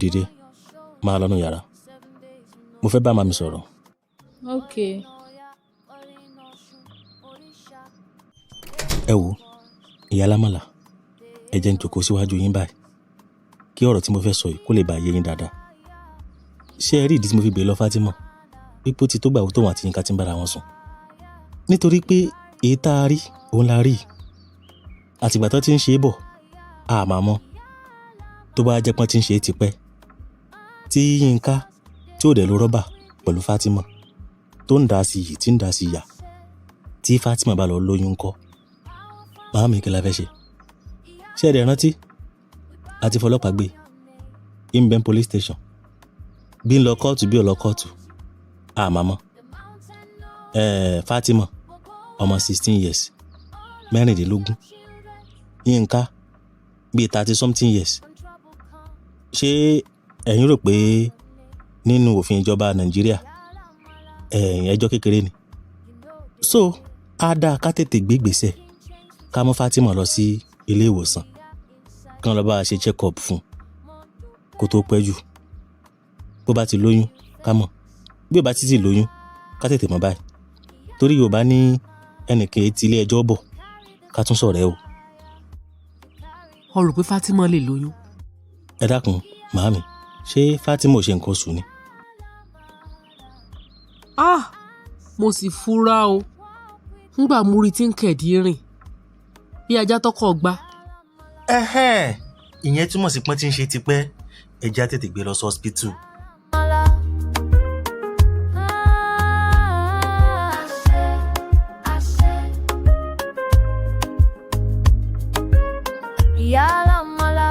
dìde, máa lọ́nu yàrá. Mo fẹ́ bá màmí sọ̀rọ̀. Ok. Ẹ wo, ìyá Lámàlà, ẹ jẹ́ n jókòó síwájú yín báyìí kí ọ̀rọ̀ tí mo fẹ́ sọ yìí kó lè bá yé yín dáadáa. Ṣé ẹ rí ìdí tí mo fi béèrè lọ Fatima wípé ó ti tó gbà wo tóun àti Yínká ti ń bára wọn sùn? Nítorí pé èyí tá a rí òun la rí. Àtìgbà tó ti ń ṣe é bọ̀, a máa mọ̀. Tó bá jẹ́ pọ́n ti ń ṣe é tipẹ́, tí Yínká tí ò dẹ̀ lo rọ́bà pẹ̀lú Fatima tó ń dà sí yìí tí ń dà sí yà, tí Fatima bá lọ lóyún ńkọ́, màámi kí la fẹ́ ṣe? Ṣé ẹ dẹ̀ rántí? A ti fọlọ́pàá gbé e ń police station, bí ń lọ kóòtù bí ò lọ kóòtù, a máa mọ̀. Fatima ọmọ 16 years, 16, Yínká bíi 30 something years. Ṣé ẹ̀yin rò pé nínú òfin ìjọba Nàìjíríà ẹjọ́ kékeré ni? So á dáa ká tètè gbé ìgbésẹ̀ ká mú Fatima lọ sí ilé ìwòsàn kí wọ́n lọ bá a ṣe check up fún un kó tó pẹ́ jù. Bó bá ti lóyún ká mọ̀, bí ó bá ti sì lóyún ká tètè mọ̀ báyìí, torí Yorùbá ní ẹnìkan etí ilé ẹjọ́ bọ̀ ká tún sọ̀rọ̀ ẹ o. O rò pé Fatima lè lóyún? Ẹ dákun màámi, ṣé Fatima ò ṣe nǹkan oṣù ni? Ah! Mo sì fura o. Ńgbà mo rí tí ń kẹ̀dí rìn bí ajá tọkọ gbá. Ẹhẹ́n, ìyẹn túmọ̀ sí pọ́n tí ń ṣe tipẹ́. Ẹ jẹ́ á tètè gbé lọ sí hospital. Ìyá Lámàlà.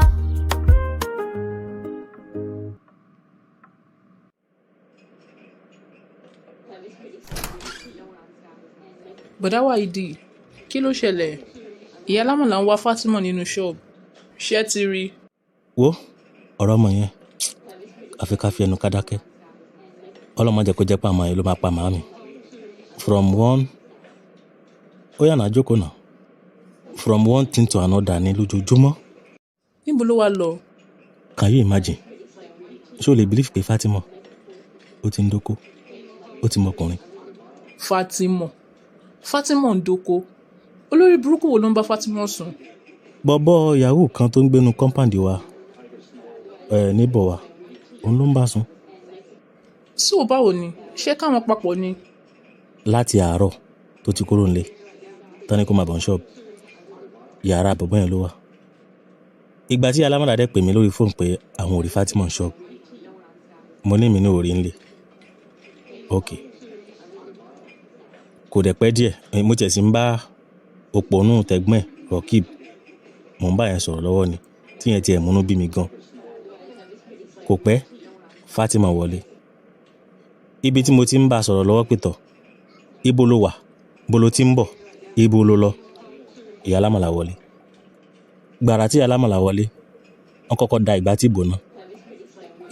Bọ̀dá Wáídì, kí ló ṣẹlẹ̀? Ìyá Lámàlà ń wá Fatima nínú ṣọ́ọ̀bù. Ṣé ẹ ti rí i? Wo ọ̀rọ̀ ọmọ yẹn, àfi ká fi ẹnu ká dákẹ́. Ọlọ́mọ jẹ́ kó jẹ́ pé àmọ́ yẹn ló máa pa màámi. From one, ó yànnà jókòó náà. From one thing to another ní lójoojúmọ́. Níbo ló wá lọ? Can you imagine? Ṣé o lè believe pé Fatima ó ti ń dóko, ó ti mọkùnrin? Fatima. Fatima ń dóko. Olórí burúkú wo ló ń bá Fatima sùn? Bọ̀bọ́ yahoo kan tó ń gbénu compound wa, ẹ̀ níbọ̀ wa, òun ló ń bá sùn. So báwo ni? Ṣé káwọn papọ̀ ni? Láti àárọ̀ tó ti kúrò nílé, tán ní kó máa bọ̀ ní ṣọ́ọ̀bù. Yàrá bọ̀bọ́ yẹn ló wà. Ìgbà tí Alámọ̀dá dẹ̀ pè mí lórí fóònù pé àwọn ò rí Fatima ní ṣọ́ọ̀bù, mo ní èmi náà ò rí nílé. Ok. Kò dẹ̀ pẹ́ díẹ̀, mo tiẹ̀ sì ń bá òpònú tẹ̀gbọ́n ẹ̀ Rokib, mò ń bá yẹn sọ̀rọ̀ lọ́wọ́ ni, tí yẹn ti ẹ̀ múnú bí mi gan. Kò pẹ́, Fatima wọlé. Ibi tí mo ti ń bá a sọ̀rọ̀ lọ́wọ́ pẹ̀tọ̀, ibo ló wà, ibo ló ti ń bọ̀, ibo ló lọ. Ìyá alámàlà wọlé. Gbàrà tí ìyá alámàlà wọlé, wọ́n kọ́kọ́ da ìgbà tí bò náà.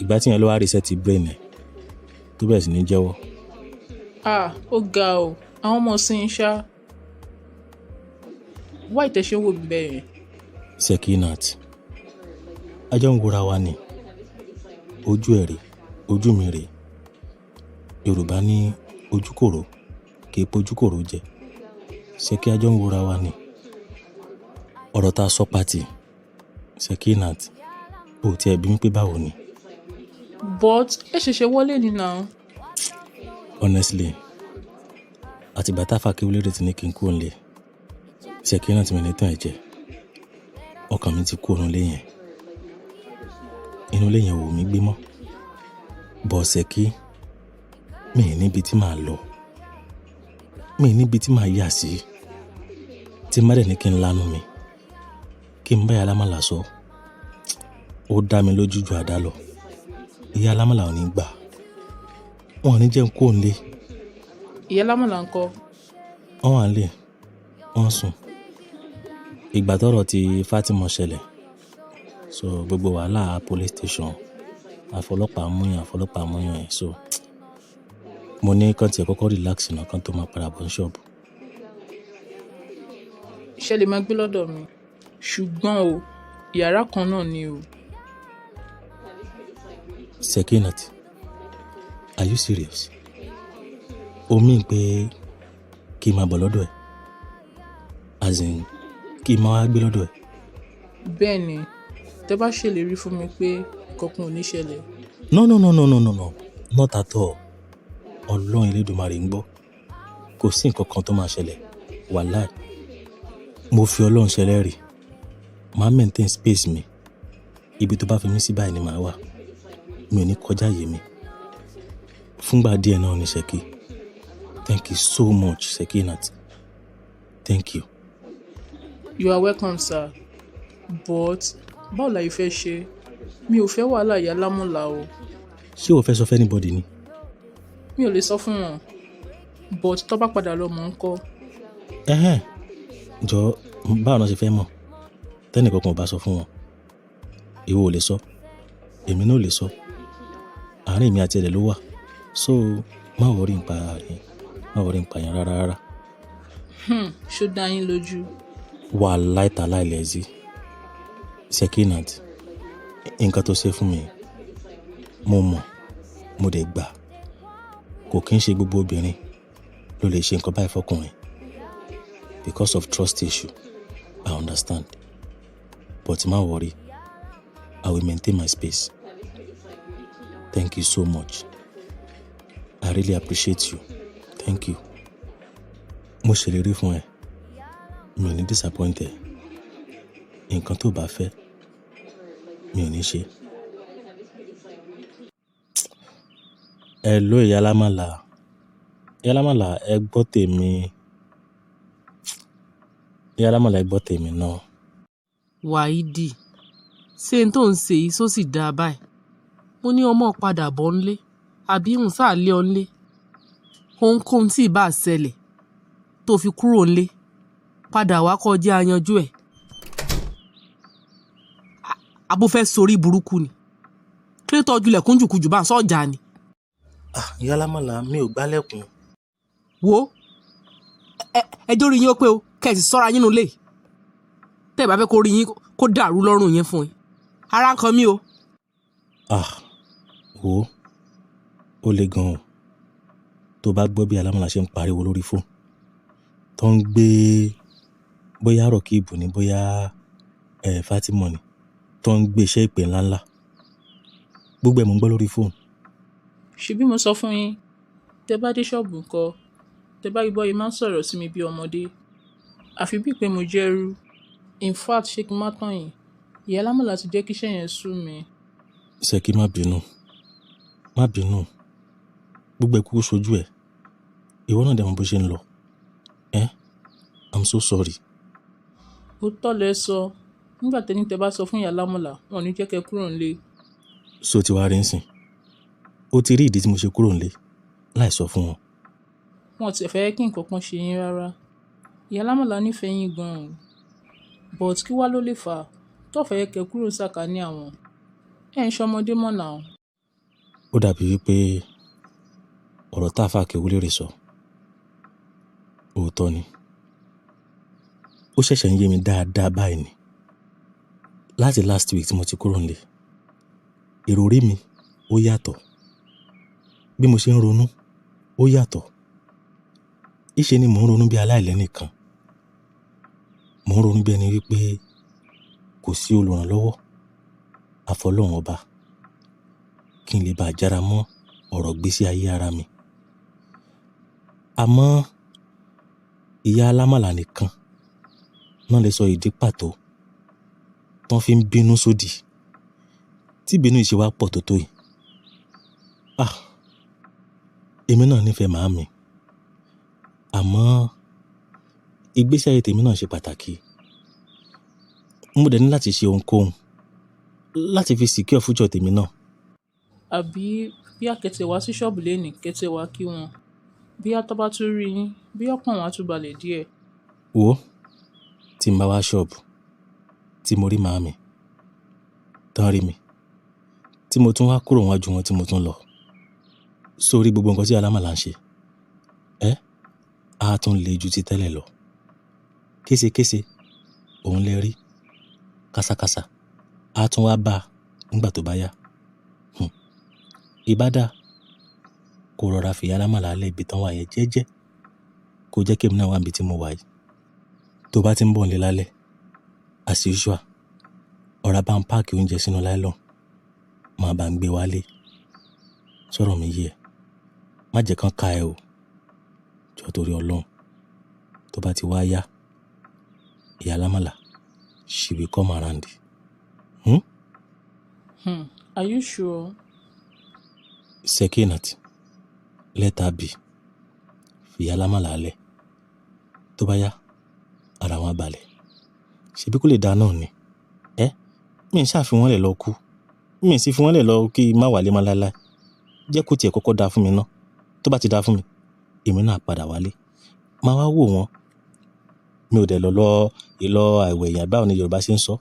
Ìgbà tí yẹn ló wá reset brain ẹ̀ tó bẹ̀rẹ̀ sí ní jẹ́wọ́. Ah, ó ga o, àwọn ọmọ sí ń ṣá. Wá ìtẹ̀sẹ̀ wò mí bẹ́ẹ̀ yẹn. Sekinat, a jọ ń wora wa ni. Ojú ẹ̀ rè, ojú mi rè. Yorùbá ní ojúkòrò kì í pojúkòrò jẹ. Ṣèkí, a jọ ń wora wa ni. Ọ̀rọ̀ tá a sọ pàtì, Sekinat, ò tiẹ̀ bí mi pé báwo ni. But ẹ ṣẹ̀ṣẹ̀ wọlé ni now. Honestly, àtìgbà tá a fa kéwúlérè ti ní kí n kúrò nílé, Sekinat, mi ní tàn ẹ̀ jẹ. Ọkàn mi ti kúrò nílé yẹn. Inú ilé yẹn ò wù mí gbé mọ́. But Ṣèkí, mi ì níbi tí màá lọ. Mi ì níbi tí màá yà sí. Tí má dẹ̀ ní kí n lanu mi, kí n bá ìyá alámàlà sọ, ó dá mi lójú ju àdá lọ. Ìyá alámàlà ò ní gbà. Wọn ò ní jẹ́ n kúrò nílé. Ìyá lámàlà ńkọ́? Wọ́n wà nílé, wọ́n sùn. Ìgbà tọ́rọ̀ ti Fatima ṣẹlẹ̀, so gbogbo wàhálà police station, àfọlọ́pàá múyàn, àfọlọ́pàá múyàn ẹ̀, so mo ní kán tiẹ̀ kọ́kọ́ relax náà kán tó máa padà bọ̀ ní ṣọ́ọ̀bù. Ṣé lè máa gbé lọ́dọ̀ mi? Ṣùgbọ́n o, yàrá kan náà ni o. Sekinat, are you serious? O mean pé kí n máa bọ̀ lọ́dọ̀ ẹ̀? As in, kí n máa wá gbé lọ́dọ̀ ẹ̀? Bẹ́ẹ̀ ni, tẹ́ bá ṣèlérí fún mi pé nǹkan ò ní ṣẹlẹ̀. No, no, no, no, no, no, no, not at all. Ọlọ́run Elédùmarè ń gbọ́. Kò sí nǹkan kan tó máa ṣẹlẹ̀. Wàláì. Mo fi Ọlọ́run ṣẹlẹ́rìí. Màá maintain space mi. Ibi tó bá fi mí sí báyìí ni màá wà. Mi ò ní kọjá àyè mi. Fúngbà díẹ̀ náà ni, Ṣèkí. Thank you so much, Sekinat. Thank you. You are welcome, sir. But báwo la yìí fẹ́ ṣe? Mi ò fẹ́ wàhálà ìyá lámùlà o. Ṣé o fẹ́ sọ fún anybody ni? Mi ò lè sọ fún wọn. But tó bá padà lọ mọ̀ ń kọ́. Ẹhẹ́n. Jọ, báwo náà ṣe fẹ́ mọ̀? Tẹ́nì kankan ò bá sọ fún wọn. Ìwọ ò lè sọ. Èmi náà ò lè sọ. Àárín èmi àti ẹ̀ ló wà. So, má worry nípa yẹn. Má worry nípa yẹn rárá rárá. Ṣó dá yín lójú? Wàláì tàláì lẹ́sí. Sekinat, nǹkan tó ṣe fún mi, mo mọ̀, mo dẹ̀ gbà. Kò kí ń ṣe gbogbo obìnrin ló lè ṣe nǹkan báyìí fọkùnrin. Because of trust issue, I understand. But má worry, I will maintain my space. Thank you so much. I really appreciate you. Thank you. Mo ṣèlérí fún ẹ, mi ò ní disappoint ẹ. Nǹkan tó bá fẹ́, mi ò ní ṣe. Hello, ìyá alámàlà. Ìyá alámàlà, ẹ gbọ́ tèmi. Ìyá alámàlà, ẹ gbọ́ tèmi náà. Wáídì, ṣé n tó ń ṣe yìí só sì dáa báyìí? Mo ní ọmọ padà bọ̀ ńlé, àbí ń sáà lé ọ ńlé? Ohunkóhun tí ì bá ṣẹlẹ̀ tó fi kúrò ńlé, padà wá kó jẹ́ a yanjú ẹ̀. Abo fẹ́ sorí burúkú ni. Kí ló tọ́jú ilẹ̀kùn jùkújù bá ń sọ́jà ni? Ah, ìyá alámàlà, mi ò gbálẹ̀kùn. Wo, ẹjọ́ rí yín ó pé o, kẹ́ ẹ sì sọ́ra yín nulẹ̀. Tẹ́ ẹ bá fẹ́ kó rí yín kó dàrú lọ́rùn yín fún yín. Ara ń kan mí o. Ah, wo, ó le gan o. Tó bá gbọ́ bí alámàlà ṣe ń pariwo lórí fóònù, tó ń gbé bóyá Rọ̀kíbù ni, bóyá Fátímọ̀ ni, tó ń gbé iṣẹ́ ìpè ńláńlá. Gbogbo ẹ̀ mò ń gbọ́ lórí fóònù. Ṣebí mo sọ fún yín, tẹ bá dé ṣọ́ọ̀bù ńkọ́, tẹ bá rí bọ́yì máa ń sọ̀rọ̀ sí mi bí ọmọdé. Àfi bíi pé mo jẹ́ ẹrú. In fact, ṣé kí n má tàn yín? Ìyá lámàlà ti jẹ́ kí iṣẹ́ yẹn sú mi. Ṣèkí, má bínú. Má bínú. Gbogbo ẹ̀ kúkú ṣojú ẹ̀. Ìwọ náà dẹ̀ mọ bó ṣe ń lọ. Eh? I'm so sorry. Òótọ́ lẹ sọ. Nígbà tẹ́ni tẹ bá sọ fún ìyá lámàlà, wọn ò ní jẹ́ kí ẹ kúrò nílé. So ti wá rí nsìn, ó ti rí ìdí tí mo ṣe kúrò nílé láì sọ fún wọn. Wọn ò tiẹ̀ fẹ́ kí nǹkan kan ṣe yín rárá. Ìyá Lámọ̀lá nífẹ̀ẹ́ yín gan-an o. But kí wá ló lè fà á tó fẹ́ kẹ́ kúrò sàkání àwọn? Ẹ ń ṣọmọdé mọ́ now. Ó dàbí wípé ọ̀rọ̀ tá àáfàá Kéwúlérè sọ òótọ́ ni. Ó ṣẹ̀ṣẹ̀ ń yé mi dáadáa báyìí ni. Láti last week tí mo ti kúrò nílé, ìròrí mi ó yàtọ̀. Bí mo ṣe ń ronú ó yàtọ̀. Ìṣe ni mò ń ronú bí aláìlẹ́nìkan. Mò ń ronú bí ẹni wípé kò sí olùrànlọ́wọ́ àfọlọ́run ọba kí n lè bá jára mọ́ ọ̀rọ̀ ìgbésí ayé ara mi. Àmọ́ ìyá alámàlà nìkan náà lè sọ ìdí pàtó tán fi ń bínú sódì. Tí ìbínú yìí ṣe wá pọ̀ tó tó yìí. Ah! Èmi náà nífẹ̀ẹ́ màámi. Àmọ́ ìgbésí ayé tèmi náà ṣe pàtàkì. Mo dẹ̀ ní láti ṣe ohunkóhun láti fi secure future tèmi náà. Àbí bí a kẹ́tẹ̀ wá sí ṣọ́ọ̀bù lénìí, kẹ́tẹ̀ wá kí wọn. Bí a tó bá tún rí yín, bí ọkàn wọn á tún balẹ̀ díẹ̀. Wo, tí n bá wá ṣọ́ọ̀bù, tí mo rí màámi, tán rí mi, tí mo tún wá kúrò níwájú wọn tí mo tún lọ. Sórí gbogbo nǹkan tí alámàlà ń ṣe, ẹ́, á tún le ju ti tẹ́lẹ̀ lọ. Késekése, òun lè rí. Kásákásá, á tún wá bá a nígbà tó bá yá. Ìbá dá, kó rọra fi ìyá alámàlà lẹ́ ibi tán wà yẹn jẹ́jẹ́. Kó jẹ́ kí èmi náà wà níbi tí mo wà yìí. Tó bá ti ń bọ̀ nílé lálẹ́, as usual, ọ̀rá bá ń páàkì oúnjẹ sínú nylon, máa bá ń gbé wálé. Sọ̀rọ̀ mi yé ẹ. Má jẹ́ kán ká ẹ o. Jọ̀ọ́ torí Ọlọ́run. Tó bá ti wá yá, ìyá alámàlà, she will come around. Hmm? Are you sure? Sekinat, let her be. Fi ìyá alámàlà lẹ̀. Tó bá yá, ara wọn á balẹ̀. Ṣebí kó lè dáa náà ni. Ẹ́, mi ń ṣàfi wọ́n lẹ̀ lọ kú. Mi sì fi wọ́n lẹ̀ lọ kí n má wálé mọ́ láéláé. Jẹ́ kó tiẹ̀ kọ́kọ́ dáa fún mi ná. Tó bá ti dáa fún mi, èmi náà á padà wálé. Màá wá wò wọ́n. Mi ò dẹ̀ lọ lọ ìlọ àìwẹ̀ èèyàn, báwo ni Yorùbá ṣe ń sọ.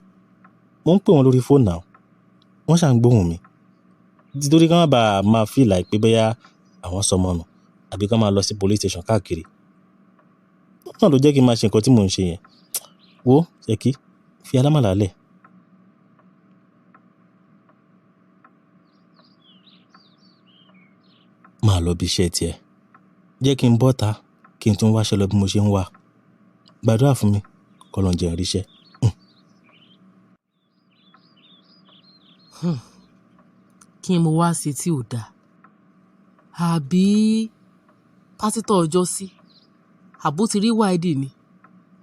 Mo ń pè wọ́n lórí fóònù náà. Wọ́n ṣà ń gbóhùn mi. Nítorí kí wọ́n má bàa máa feel like pé bóyá àwọn sọmọ nù àbí kí wọ́n máa lọ sí police station káàkiri. Náà ló jẹ́ kí n máa ṣe nǹkan tí mò ń ṣe yẹn. Wo, Ṣẹ́kí, fi alámàlà lẹ̀. Máa lọ bí iṣẹ́ tiẹ̀. Jẹ́ kí n bọ́ta, kí n tún wáṣẹ́ lọ bí mo ṣe ń wà. Gbàdúrà fún mi, k'Ọlọ́run jẹ́ n ríṣẹ́. Kí n mo wá ṣe tí ò dáa? Àbí pásítọ̀ ọjọ́ sí? Àbó ti rí wáìdì ni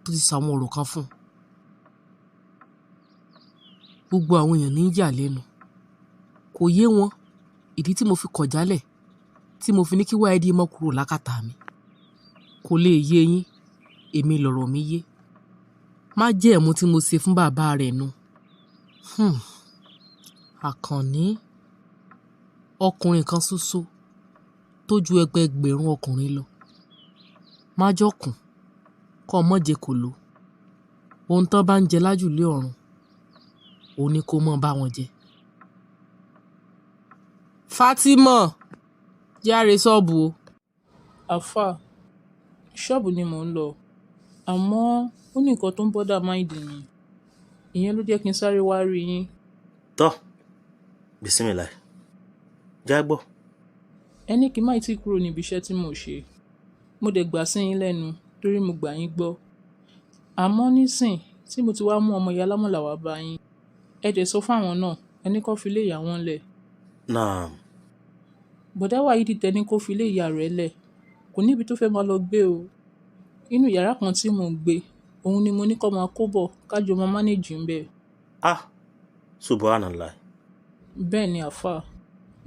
tó ti sọ àwọn ọ̀rọ̀ kan fún un. Gbogbo àwọn èèyàn ní ń yà lẹ́nu. Kò yé wọn ìdí tí mo fi kọ̀ jálẹ̀ tí mo fi ní kí wáìdì mọ́ kúrò lákàtà mi. Kò lè yé yín, èmi lọ̀rọ̀ mi yé. Má jẹ́ ẹ̀mú tí mo ṣe fún bàbá rẹ̀ nu. Àkànní, ọkùnrin kan ṣoṣo tó ju ẹgbẹẹgbẹ̀rún ọkùnrin lọ. Má jọkùn, kọ́ ọ mọ́ jẹ kòló. Ohun tán bá ń jẹ lájùlé ọ̀run, òun ni kó mọ́ bá wọn jẹ. Fátímọ̀, járe ṣọ́ọ̀bù o. Àfá, ṣọ́ọ̀bù ni mò ń lọ. Àmọ́ ó ní nǹkan tó ń bother mind mi. Ìyẹn ló jẹ́ kí n sáré wá rí yín. Tọ́, bismillah. Já gbọ́. Ẹ ní kí n má ì tí kúrò níbi iṣẹ́ tí mò ń ṣe. Mo dẹ̀ gbà sí yín lẹ́nu torí mo gbà yín gbọ́. Àmọ́ nísìn tí mo ti wá mú ọmọ ìyá alámọ̀là wá bá yín, ẹ dẹ̀ sọ fún àwọn náà, ẹ ní kó fi ilé ìyá wọn lẹ̀. Naam. Bọ̀dá Wáídì tẹ ní kó fi ilé ìyá rẹ̀ lẹ̀. Kò níbi tó fẹ́ máa lọ gbé o. Inú yàrá kan tí mò ń gbé, òun ni mo ní kó máa kó bọ̀ ká jọ máa manage ń bẹ̀. Ah! Subhanallah. Bẹ́ẹ̀ ni àfá.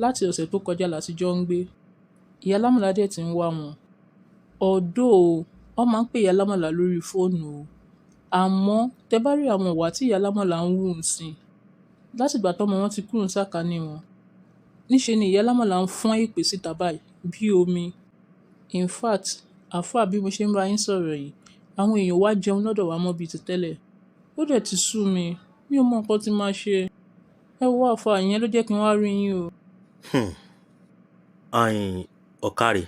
Láti ọ̀sẹ̀ tó kọjá la ti jọ ń gbé. Ìyá alámọ̀là dẹ̀ ti ń wá wọn. Although, wọ́n máa ń pè ìyá alámọ̀là lórí fóònù o. Àmọ́ tẹ bá rí àwọn ìwà tí ìyá alámọ̀là ń wù ń sìn. Láti ìgbà tọ́mọ wọn ti kúrò ní sàkání wọn, Níṣe ni ìyá alámọ̀là ń fọ́n èpè síta báyìí bí omi. In fact, àáfà, bí mo ṣe ń bá yín sọ̀rọ̀ yìí, àwọn èèyàn wá jẹun lọ́dọ̀ wa mọ́ bíi ti tẹ́lẹ̀. Ó dẹ̀ ti sú mi, mi ò mọ nǹkan tí màá ṣe. Ẹ wo àáfà, ìyẹn ló jẹ́ kí n wá rí yín o. Ayin ọ̀kàrẹ̀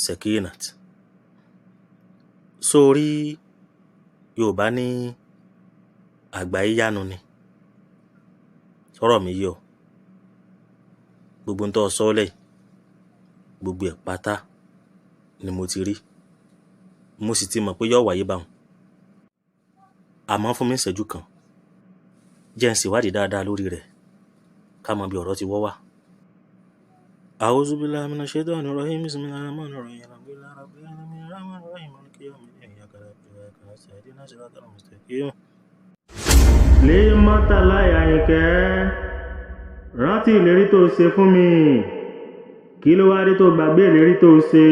Sekinat. Sórí Yorùbá ní àgbà yíyánu ni. Sọ̀rọ̀ mi yé ọ. Gbogbo ń tọ́ ọ sọ́ọ́lẹ̀ yìí, gbogbo ẹ̀ pátá ni mo ti rí. Mo sì ti mọ̀ pé yóò wáyé báun. Àmọ́ fún mi ní ìṣẹ́jú kan. Jẹ́ n ṣèwádìí dáadáa lórí rẹ̀ ká mọ bí ọ̀rọ̀ ti wọ́ wá. A'udhu billahi minash shaitani rajim. Bismillahir rahmanir rahim. Alhamdulillahi rabbil alamin. Arrahmanir rahim. Maliki yawmiddin. Iyyaka na'budu wa iyyaka nasta'in. Ihdinas siratal mustaqim. Lè mọ́tàláì Àyìnkẹ́, rántí ìlérí tó ṣe fún mi. Kí ló wá dé tó gbàgbé ìlérí tó ṣe?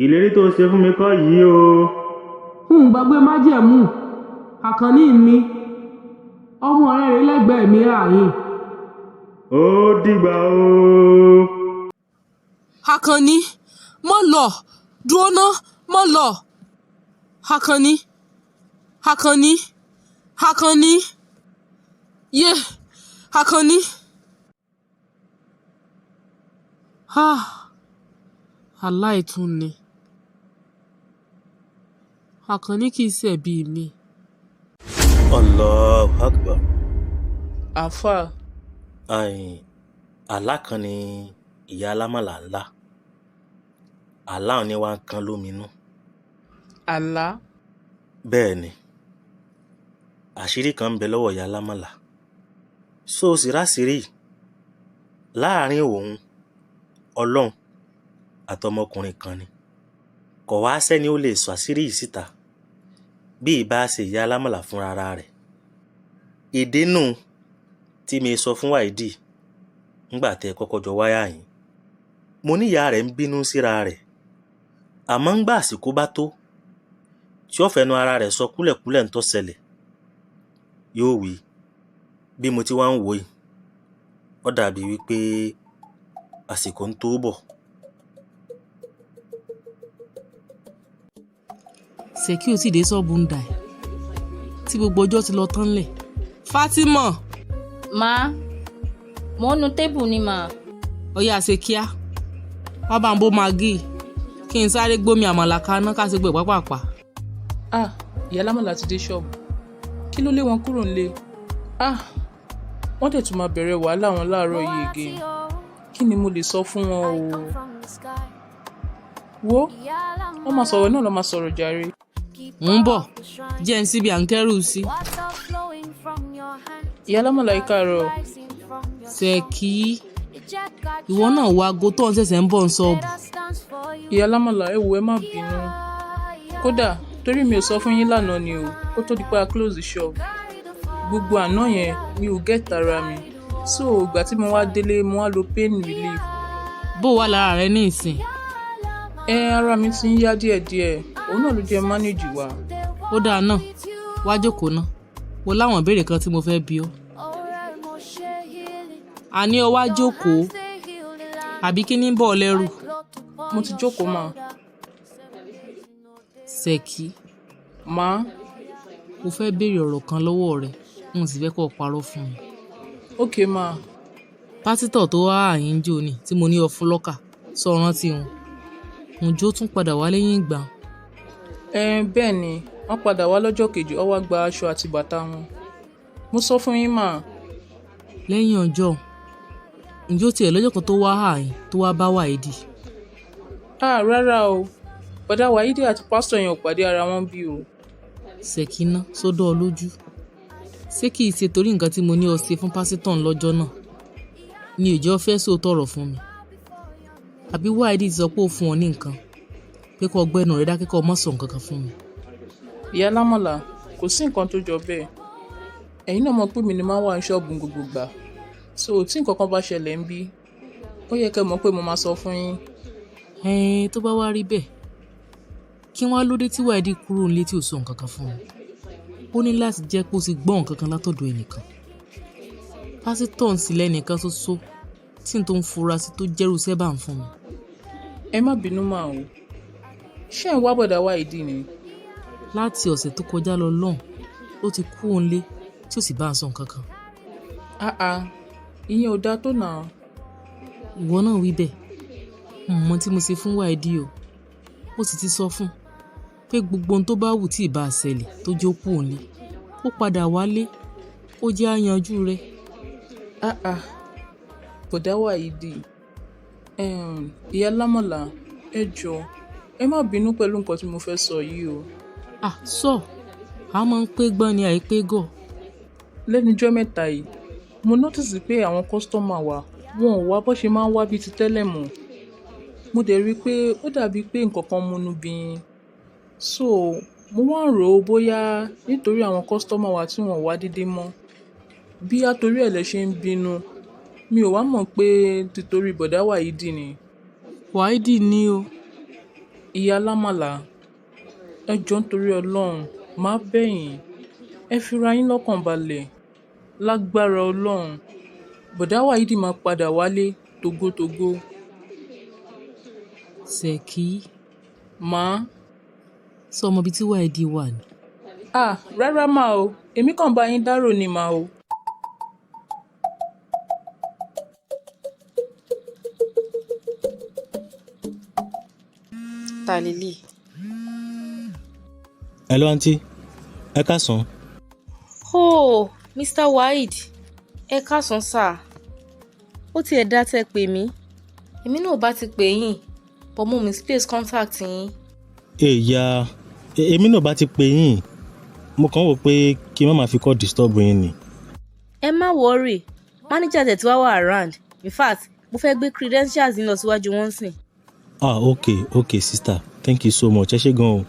Ìlérí tó ṣe fún mi kọ́ yìí o. N gbàgbé májẹ̀mú Àkànní mi, ọmọ rẹ rèé lẹ́gbẹ̀ẹ́ mi ààyè. Ó dìgbà o. Àkànní, mọ́ lọ, dúró ná, mọ́ lọ. Àkànní, Àkànní, Àkànní, yé, Àkànní. Ah, aláìtún ni. Àkànní kì í ṣẹ̀bi mi. Allahu Akbar. Àáfà, Ayin àlá kan ni ìyá alámọ̀là ńlá. Àlá òun ni wá ń kan lóminú. Àlá. Bẹ́ẹ̀ ni, àṣírí kan ń bẹ lọ́wọ́ ìyá alámọ̀là. So o sì ráṣìírí yìí láàárín òun, Ọlọ́run àtọmọkùnrin kan ni. Kò wá sẹ́ni ó lè sọ àṣírí yìí síta bí ìbá ṣe ìyá alámọ̀là fúnra ara rẹ̀. Ìdí nù tí mi sọ fún Wáídì ńgbà tẹ́ ẹ kọ́kọ́ jọ wáyà yín. Mo ní ìyá rẹ̀ ń bínú síra rẹ̀. Àmọ́ ńgbà àsìkò bá tó tí ó fẹnu ara rẹ̀ sọ kúlẹ̀kúlẹ̀ ń tó ṣẹlẹ̀, yóò wí. Bí mo ti wá ń wò yìí, ó dàbí wípé àsìkò ń tó bọ̀. Ṣèkí ò sì dé ṣọ́ọ̀bù ń dà ẹ́ tí gbogbo ọjọ́ ti lọ tán lẹ̀. Fátímọ̀, Má, mò ń nu tébù ni mà. Ó yá ṣe kíá. Wá bá ń bó magí kí n sáré gbómi àmàlà kaná ká ṣe gbé pápápá. Ah, ìyá alámọ̀là ti dé ṣọ́ọ̀bù. Kí ló lé wọn kúrò nílé? Ah, wọ́n dẹ̀ tún máa bẹ̀rẹ̀ wàhálà wọn láàárọ̀ yìí again. Kí ni mo lè sọ fún wọn o? Wo, wọ́n máa sọ̀rọ̀ náà lọ́ máa sọ̀rọ̀ jàre. Mò ń bọ̀, jẹ́ n síbi à ń kẹ́rù sí. Ìyá alámọ̀là, ẹ káàárọ̀. Ṣèkí, ìwọ náà wo aago tó ń ṣẹ̀ṣẹ̀ ń bọ̀ ń ṣọ́ọ̀bù. Ìyá alámọ̀là, ẹ wò, ẹ má bínú. Kódà torí mi ò sọ fún yín lánàá ni o, kó tó di pé a close the shop. Gbogbo àná yẹn mi ò get ara mi. So ìgbà tí mo wá délé, mo wá lo pain relief. Bó wà lára rẹ ní ìsìn? Ẹ ara mi ti ń yá díẹ̀díẹ̀, òun náà ló jẹ́ manage wa. Ó dáa náà, wá jókòó ná. Mo láwọn ìbéèrè kan tí mo fẹ́ bi ọ́. Àní o wá jókòó, àbí kí ní ń bọ̀ ọ́ lẹ́rù? Mo ti jókòó mà. Ṣèkí, Má, mo fẹ́ béèrè ọ̀rọ̀ kan lọ́wọ́ rẹ, n sì fẹ́ kó o parọ́ fún mi. Okay mà. Pásítọ̀ tó wá àyín jò ní tí mo ní ọ fún lọ́kà, sọ rántí wọn. Ǹjẹ́ ó tún padà wá lẹ́yìn ìgbà? Ẹ bẹ́ẹ̀ ni, wọ́n padà wá lọ́jọ́ kejì, ó wá gba aṣọ àti bàtà wọn. Mo sọ fún yín mà. Lẹ́yìn ọjọ́, ǹjẹ́ ó tiẹ̀ lọ́jọ́ kan tó wá àyín tó wá bá Wáídì? Ah, rárá o. Bọ̀dá Wáídì àti pásítọ̀ yẹn ò pàdé ara wọn bí o. Ṣèkínà, sódò ọ lójú. Ṣé kìí ṣe torí nǹkan tí mo ní ọ ṣe fún pásítọ̀ ń lọ́jọ́ náà ni òjò fẹ́ sòótọ́ ọ̀rọ̀ fún mi? Àbí Wáídì ti sọ pé ó fún ọ ní nǹkan pé kó ọgbẹ́nu rẹ dákẹ́ kó o má sọ nǹkan kan fún mi? Ìyá alámọ̀là, kò sí nǹkan tó jọ bẹ́ẹ̀. Ẹ̀yin náà mọ̀ pé mi ni máa ń wà ní ṣọ́ọ̀bù gbogbo ìgbà. So tí nǹkan kan bá ṣẹlẹ̀ ń bí, ó yẹ kẹ́ mọ̀ pé mo máa sọ fún yín. Ẹ̀ẹ́n, tó bá wá rí bẹ́ẹ̀, kí wọ́n á lóde tí Wáídì kúrò nílé tí ò sọ nǹkan kan fún mi? Ó ní láti jẹ́ pé ó ti gbọ́ nǹkan kan látọ̀dọ̀ ẹnìkan. Pásítọ̀ ń sílẹ̀ nìkan ṣoṣo tí n tó ń fura sí tó jẹ́rú sẹ́bà ń fún mi. Ẹ má bínú mà o, ṣé ẹ̀ ń wá bọ̀dá Wáìdì ni? Láti ọ̀sẹ̀ tó kọjá lọ lọ́hùn ló ti kú òun lé tí ò sì bá a sọ nǹkan kan. Ah ah, ìyẹn ò dáa tó nà. Ìwọ náà wí bẹ́ẹ̀. N mọ tí mo ṣe fún Wáìdì o. Ó sì ti sọ fún un pé gbogbo ohun tó bá wù tí ì bá ṣẹlẹ̀ tó jẹ́ ó kú òun lé, kó padà wálé, kó jẹ́ àyànjú rẹ̀. Ah ah, bọ̀dá Wáìdì, ìyá Lámọ̀lá, ẹ jọ̀ọ́, ẹ má bínú pẹ̀lú nǹkan tí mo fẹ́ sọ yìí o. À sọ, a máa ń pé gbọ́n ni àìpé gọ̀. Lẹ́nu ijọ́ mẹ́ta yìí, mo notice pé àwọn customer wa wọn ò wá bó ṣe máa ń wá bíi ti tẹ́lẹ̀ mọ́. Mo dẹ̀ rí i pé ó dàbí pé nǹkan kan múnú bí yín. So, mo wá ń rò ó bóyá nítorí àwọn customer wa tí wọ́n ò wá dédé mọ́. Bí á torí ẹ̀ lẹ ṣe ń bínú, mi ò wá mọ̀ pé títorí bọ̀dá Wáìdì ni. Wáìdì ni o. Ìyá Lámọ̀lá, ẹ jọ̀ọ́ nítorí Ọlọ́run, màá bẹ̀ yín. Ẹ fi ra yín lọ́kàn balẹ̀. Lágbára Ọlọ́run, bọ̀dá Wáìdì máa padà wálé tògótògó. Ṣèkí. Má. Sọ ọmọ ibi tí Wáìdì wà ni? Ah, rárá mà o, èmi kàn bá yín dárò ni mà o. Ta lélẹ̀? Hello aunty, ẹ káàsán. Oh, Mr. Waheed, ẹ káàsán sir. Ó tiẹ̀ dá tẹ́ pè mí. Èmi náà ò bá ti pè yín, but mo misplace contact yín. Èyà, èmi náà bá ti pè yín. Mo kàn wò pé kí n má máa fi call disturb yín ni. Ẹ má worry, manager tẹ̀ tí wá wà around. In fact, mo fẹ́ gbé credentials yín lọ síwájú wọn sìn. Ah, okay sister, thank you so much. Ẹ ṣé gan o.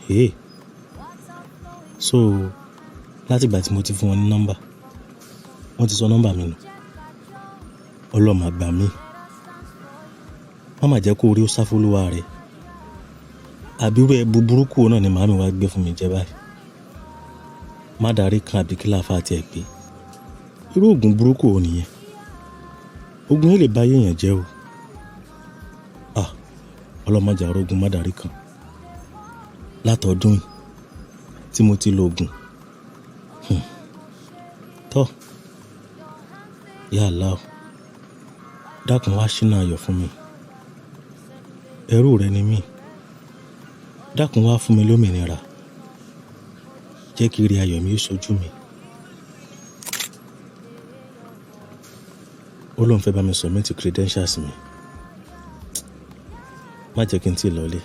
Hey. So, láti ìgbà tí mo ti fún wọn ní nọ́mbà, wọ́n ti sọ nọ́mbà mi nù. Ọlọ́run máa gbà mí. Má má jẹ́ kó orí ó sá fólúwa rẹ̀. Àbí irú ẹbu burúkú náà ni màámi wá gbé fún mi jẹ báyìí. Má darí kan àbí kí láfa àti ẹ̀ pé. Irú òògùn burúkú wo nìyẹn? Òògùn yìí lè ba ayé èèyàn jẹ́ o. Ah, Ọlọ́run má jẹ́ arógun má darí kan. Látọdún yìí tí mo ti lo òògùn. Tọ́, Ya Allah, dákun wá ṣínà ayọ̀ fún mi. Ẹrú rẹ ni mí. Dákun wá fún mi lómìnira. Jẹ́ kí ire ayọ̀ mi ó ṣojú mi. Ó lóun fẹ́ bá mi submit credentials mi. Má jẹ́ kí n tí ì lọlé.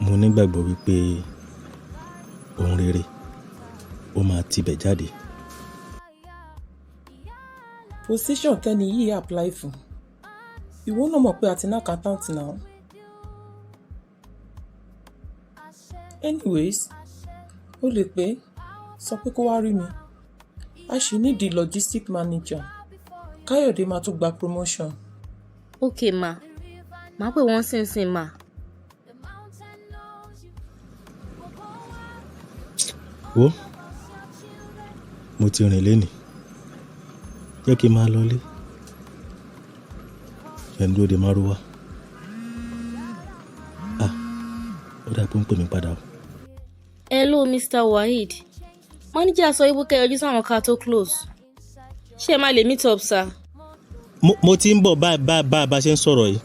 Mo nígbàgbọ́ wípé ohun rere ó máa tibẹ̀ jáde. Position tẹ́ni yìí apply fún, ìwọ náà mọ̀ pé a ti ní accountant now. Anyways, o lè pé sọ pé kó wá rí mi. A ṣì need the logistic manager. Káyọ̀dé máa tún gba promotion. Okay ma, màá pè wọ́n sínsìn ma. Wo, mo ti rìn lénìí. Jẹ́ kí n máa lọlé. Ṣé ń dúró de márúwá? Ah, ó dà pé ó ń pè mí padà o. Hello, Mr. Waheed. Manager sọ wípé kẹ́ yọjú sáwọn ká tó close. Ṣé ẹ máa lè meet up, sir? Mo ti ń bọ̀ báyìí báyìí báyìí bá ṣe ń sọ̀rọ̀ yìí.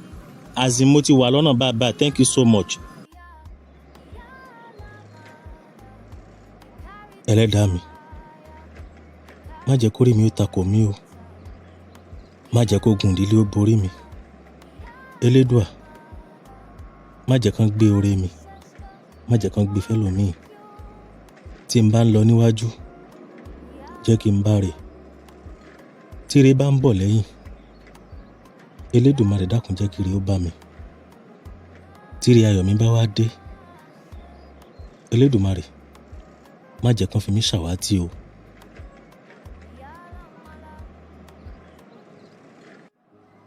As in mo ti wà lọ́nà báyìí báyìí. Thank you so much. Ẹlẹ́dàá mi, má jẹ́ kórí mi ó takò mí o. Má jẹ́ kó gun ìdílé ó borí mi. Elédùà, má jẹ́ kán gbé oore mi. Má jẹ́ kán gbé fẹ́lòmíì. Tí n bá ń lọ níwájú, jẹ́ kí n bá rè. Tí ire bá ń bọ̀ lẹ́yìn, Elédùmarè dákun jẹ́ kí ire ó bá mi. Tí ire ayọ̀ mi bá wá dé, Elédùmarè, má jẹ́ kán fi mí ṣàwátì o.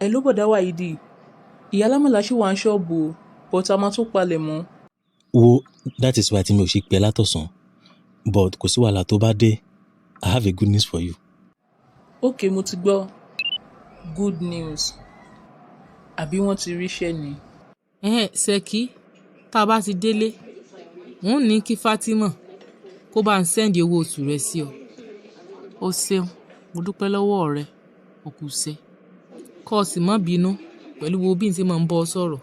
Hello bọ̀dá Wáìdì, ìyá Lámọ̀lá ṣì wà ní ṣọ́ọ̀bù o, but a máa tó palẹ̀ mọ́. Wo, that is why tí mi ò ṣe pẹ́ látọ̀sán. But kò sí wàhálà tó bá dé, I have a good news for you. Okay, mo ti gbọ́. Good news. Àbí wọ́n ti ríṣẹ́ ni? Ẹ̀hẹ́n, Ṣèkí, tá a bá ti délé, n ó ní kí Fatima kó bá ń send owó oṣù rẹ sí ọ. O ṣeun, mo dúpẹ́ lọ́wọ́ rẹ, o kú iṣẹ́. Kọ́ ọ sì má bínú pẹ̀lú gbogbo bí n ṣe máa ń bọ́ ọ sọ̀rọ̀.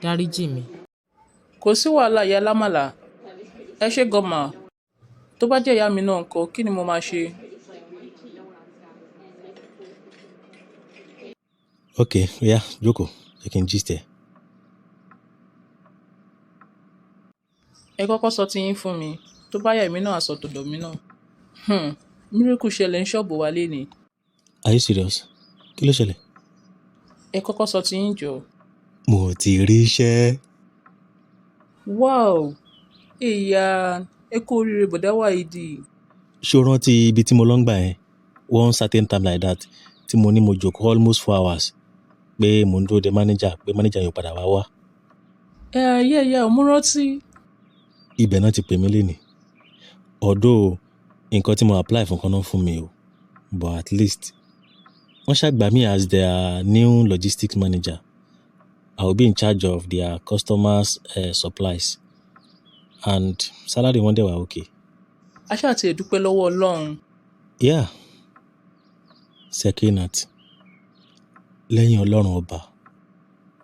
Dáríjì mi. Kò sí wàhálà, ìyá lámàlà. Ẹ ṣé gan mà. Tó bá jẹ́ ìyá mi náà ńkọ́, kí ni mo máa ṣe? Ok, oya, jókòó, jẹ́ kí n gist ẹ. Ẹ kọ́kọ́ sọ tiyín fún mi, tó bá yá èmi náà á sọ tọ̀dọ̀ mi náà. Miracle ṣẹlẹ̀ ní ṣọ́ọ̀bù wa lénìí. Are you serious? Kí ló ṣẹlẹ̀? Ẹ kọ́kọ́ sọ tiyín jọ̀ọ́. Mo ti ríṣẹ́. Wow! Èyà, ẹ kú oríire, bọ̀dá Wáídì. Ṣé o rántí ibi tí mo lọ ń gbà yẹn? One certain time like that tí mo ní mo jókòó almost 4 hours pé mo ń dúró de manager, pé manager yóò padà wá wá. Ẹ yẹ mo rántí. Ibẹ̀ náà ti pè mí lénìí. Although nǹkan tí mo apply fún kan náà fún mi o, but at least wọ́n ṣàgbà mí as their new logistics manager. I will be in charge of their customers' supplies and salary wọn dẹ̀ wà okay. A ṣáà tiẹ̀ dúpẹ́ lọ́wọ́ Ọlọ́run. Yeah, Sekinat, lẹ́yìn Ọlọ́run ọba,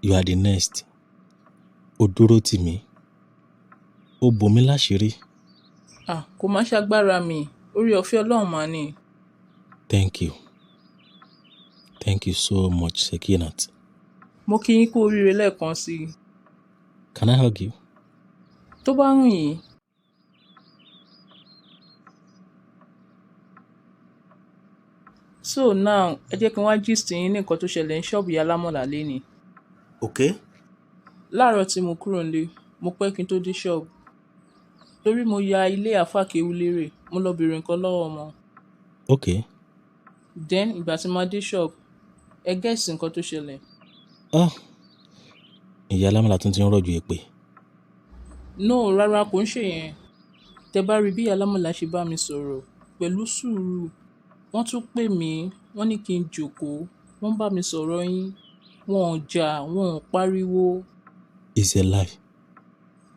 you are the next. Ó dúró tì mí, ó bò mí láṣìírí. Ah, kò má ṣagbára mi, orí ọ̀fẹ́ Ọlọ́run mà ni. Thank you. Thank you so much, Sekinat. Mo kí yín kú oríire lẹ́ẹ̀kan sí i. Can I hug you? Tó bá wù yín. So now, ẹ jẹ́ kí n wá gist yín ní nǹkan tó ṣẹlẹ̀ ní ṣọ́ọ̀bù ìyá Lámọ̀lá lénìí. Okay. Láàárọ̀ tí mo kúrò nílé, mo pẹ́ kí n tó dé ṣọ́ọ̀bù. Torí mo ya ilé Àáfà Kéwúlérè, mo lọ bèrè nǹkan lọ́wọ́ wọn. Okay. Then ìgbà tí màá dé ṣọ́ọ̀bù, ẹ guess nǹkan tó ṣẹlẹ̀. Ah, ìyá Lámàlà tún ti ń rọ̀jò èpè. No, rárá, kò ń ṣe yẹn. Tẹ bá rí bí ìyá Lámọ̀lá ṣe bá mi sọ̀rọ̀ pẹ̀lú sùúrù. Wọ́n tún pè mí, wọ́n ní kí n jókòó, wọ́n bá mi sọ̀rọ̀ yín. Wọn ò jà, wọn ò pariwo. It's a lie.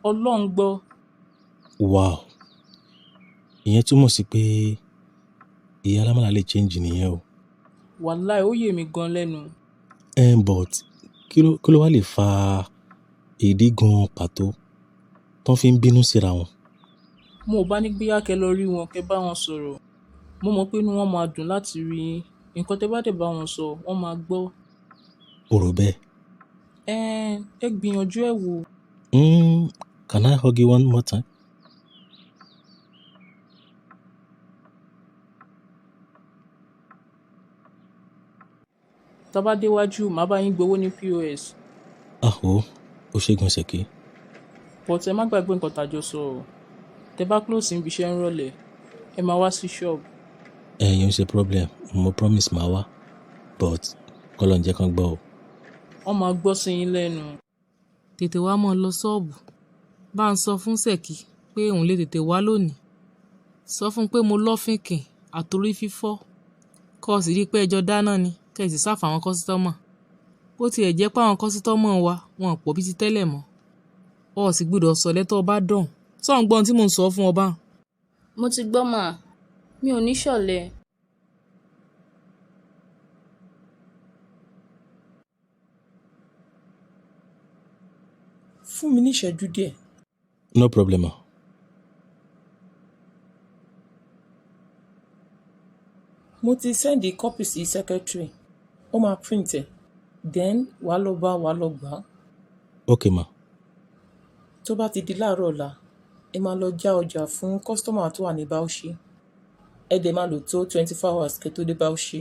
Ọlọ́run gbọ́. Wow. Ìyẹn túmọ̀ sí pé ìyá Lámàlà lè change nìyẹn o. Wàláì, ó yè mí gan lẹ́nu. But kí ló wá lè fa ìdí gan pàtó tán fi ń bínú síra wọn? Mo ò bá ní bóyá kẹ́ lọ rí wọn, kẹ́ bá wọn sọ̀rọ̀. Mo mọ̀ pé inú wọn máa dùn láti rí yín. Nǹkan tẹ́ bá dẹ̀ bá wọn sọ, wọ́n máa gbọ́. O rò bẹ́ẹ̀? Ẹ gbìyànjú ẹ̀ wò. Can I hug you one more time? Tá bá déwájú, màá bá yín gbowó ní POS. Ah, o, ó ṣe gan, Ṣèkí. But ẹ má gbàgbé nǹkan tá a jọ sọ o. Tẹ́ bá close níbi iṣẹ́ ń rọ̀lẹ́, ẹ máa wá sí ṣọ́ọ̀bù. Ẹ̀yin ò ṣe problem, mo promise máa wá. But kọ́lọ́un jẹ́ kán gbọ́ o. Wọ́n máa gbọ́ sí yín lẹ́nu. Tètè wá mọ́ lọ ṣọ́ọ̀bù. Bá ń sọ fún Ṣèkí pé òun lè tètè wá lónìí. Sọ fún un pé mo lọ́fìnkìn àtorí fífọ́. Kọ́ sì rí pé ẹjọ́ dáná ni, kẹ́ ẹ sì serve àwọn customer. Bó tiẹ̀ jẹ́ pé àwọn customer wa wọn ò pọ̀ bí ti tẹ́lẹ̀ mọ́. Ọ sì gbọdọ̀ sọ̀lẹ́ tó bá dọ̀hún. Ṣé ò ń gbọ́ ohun tí mò ń sọ fún ọ báun? Mo ti gbọ́ mà, mi ò ní ṣọ̀lẹ. Fún mi ní ìṣẹ́jú díẹ̀. No problem, ma. Mo ti send copy sí secretary. Ó máa print ẹ̀. Then wàá lọ bá wàá lọ gbà á. Okay, ma. Tó bá ti di láàárọ̀ ọ̀la, ẹ máa lọ já ọjà fún customer tó wà ní Bauchi. Ẹ dẹ̀ máa lò tó 24 hours kẹ́ tó dé Bauchi.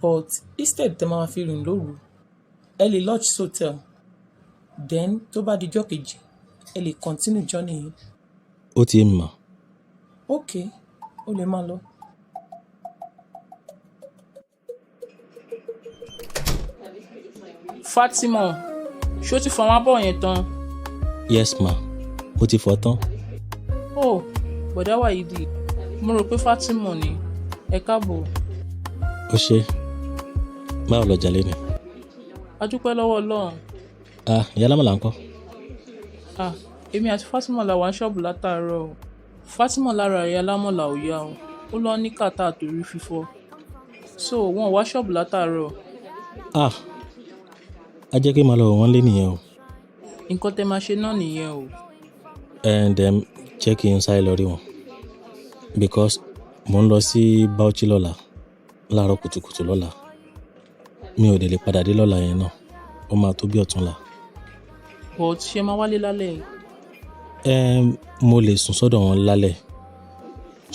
But instead tẹ máa fi rìn lóru, ẹ lè lodge sí hotel. Then tó bá di ọjọ́ kejì, ẹ lè continue journey yín. Ó ti yé mi, ma. Okay, o lè máa lọ. Fatima, ṣó ti fọ àwọn abọ́ yẹn tán? Yes, ma. Mo ti fọ̀ tán. Oh, bọ̀dá Wáídì. Mo rò pé Fatima ni. Ẹ káàbọ̀. Ó ṣe, báwo lọjà lé ni? A dúpẹ́ lọ́wọ́ Ọlọ́run. Ah, ìyá alámàlà ńkọ́? Ah, èmi àti Fatima la wà ní ṣọ́ọ̀bù látàárọ̀ o. Fatima lára ìyá alámọ̀là ò yá o. Ó lọ ní kàtá àtòrí fífọ́. So, wọn ò wá ṣọ́ọ̀bù látàárọ̀. Ah, a jẹ́ kí n máa lọ wò wọ́n lé nìyẹn o. Nǹkan tẹ máa ṣe náà nìyẹn o. And jẹ́ kí n sáré lọ rí wọn because mò ń lọ sí Bauchi lọ́la, láàárọ̀ kùtùkùtù lọ́la. Mi ò dẹ̀ lè padà dé lọ́la yẹn náà, ó máa tó bí ọ̀túnla. But ṣé máa wálé lálẹ́ yìí? Mo lè sùn sọ́dọ̀ wọn lálẹ́,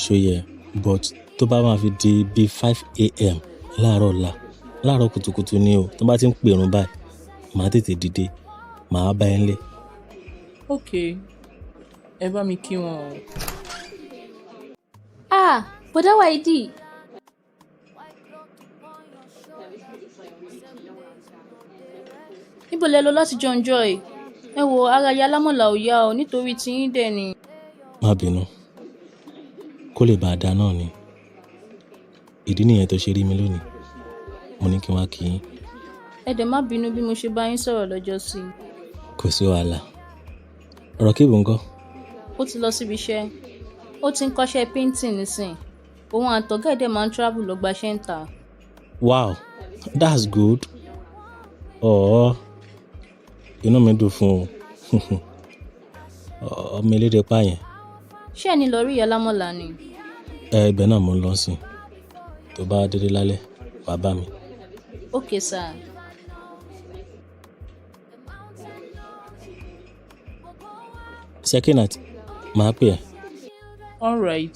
ṣó yẹ, but tó bá máa fi di bí 5 a.m. láàárọ̀ ọ̀la, láàárọ̀ kùtùkùtù ni o, tó bá ti ń pèrún báyìí, màá tètè dìde, màá bá ẹ ńlé. Ok, ẹ bá mi kí wọn o. Ah, bọ̀dá Wáídì. Níbo lẹ lọ láti jọ ǹjọ́ yìí? Ẹ wo ara ìyá alámọ̀là ò yá o nítorí tiyín dẹ̀ ni. Má bínú, kó lè bá a dá náà ni. Ìdí nìyẹn tó ṣe rí mi lónìí. Mo ní kí n wá kí yín. Ẹ dẹ̀ má bínú bí mo ṣe bá yín sọ̀rọ̀ lọ́jọ́ sí. Kò sí wàhálà. Rọ̀kíbù ńkọ́? Ó ti lọ síbi iṣẹ́. Ó ti ń kọ́ṣẹ́ painting nísìn. Òun àtọ̀gá ẹ̀ dẹ̀ máa ń travel lọ gbaṣẹ́ ń ta. Wow, that's good. Ọ̀ọ́, inú mi dùn fún o. Ọmọ eléré pa yẹn. Ṣé ẹ ní lọ rí ìyá alámọ̀là ni? Ẹ ibẹ̀ náà mo ń lọ sí. Tó bá délé lálẹ́, wàá bá mi. Ok sir. Sekinat, màá pè ẹ́. All right.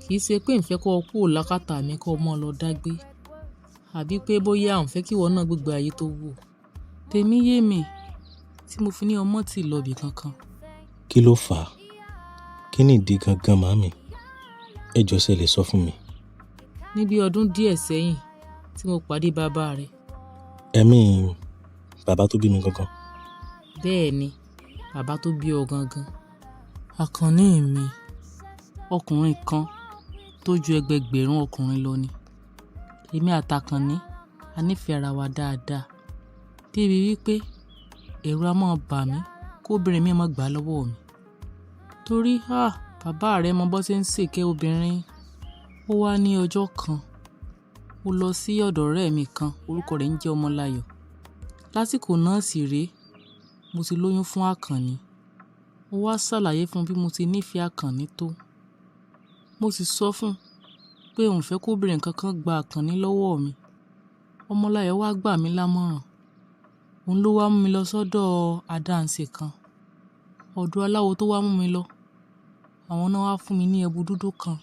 Kì í ṣe pé ń fẹ́ kó o kúrò lákàtà mi kó o mọ́ lọ dágbé, àbí pé bóyá à ń fẹ́ kí ìwọ náà gbégbé ayé tó wù ọ́. Tèmi yé mi tí mo fi ní ọmọ tí ì lọ ibì kankan. Kí ló fà á? Kí ni ìdí gangan màámi? Ẹ jọ̀ọ́ ṣé lè sọ fún mi. Ní bí ọdún díẹ̀ sẹ́yìn tí mo pàdé bàbá rẹ̀. Ẹ̀mí bàbá tó bí mi gangan. Bẹ́ẹ̀ ni, bàbá tó bí ọ gangan. Àkànní mi, ọkùnrin kan tó ju ẹgbẹgbẹ̀rún ọkùnrin lọ ni. Èmi àtàkànní a nífẹ̀ẹ́ ara wa dáadáa. Débi wípé ẹ̀rù a máa bà mí kó obìnrin mi má gbà lọ́wọ́ mi. Torí bàbá rẹ̀ mọ bó ṣe ń ṣèkẹ́ obìnrin. Ó wá ní ọjọ́ kan, mo lọ sí ọ̀dọ̀ ọ̀rẹ́ mi kan, orúkọ rẹ̀ ń jẹ́ Ọmọláyọ̀. Lásìkò náà sì rèé, mo ti lóyún fún Àkànní. Mo wá ṣàlàyé fún un bí mo ti nífẹ̀ẹ́ Àkànní tó. Mo sì sọ fún un pé òun fẹ́ kó obìnrin kankan gba Àkànní lọ́wọ́ mi. Ọmọláyọ̀ wá gbà mí lámọ̀ràn. Òun ló wá mú mi lọ sọ́dọ̀ adáǹṣe kan. Ọ̀dọ̀ aláwo tó wá mú mi lọ. Àwọn náà wá fún mi ní ẹbu dúdú kan.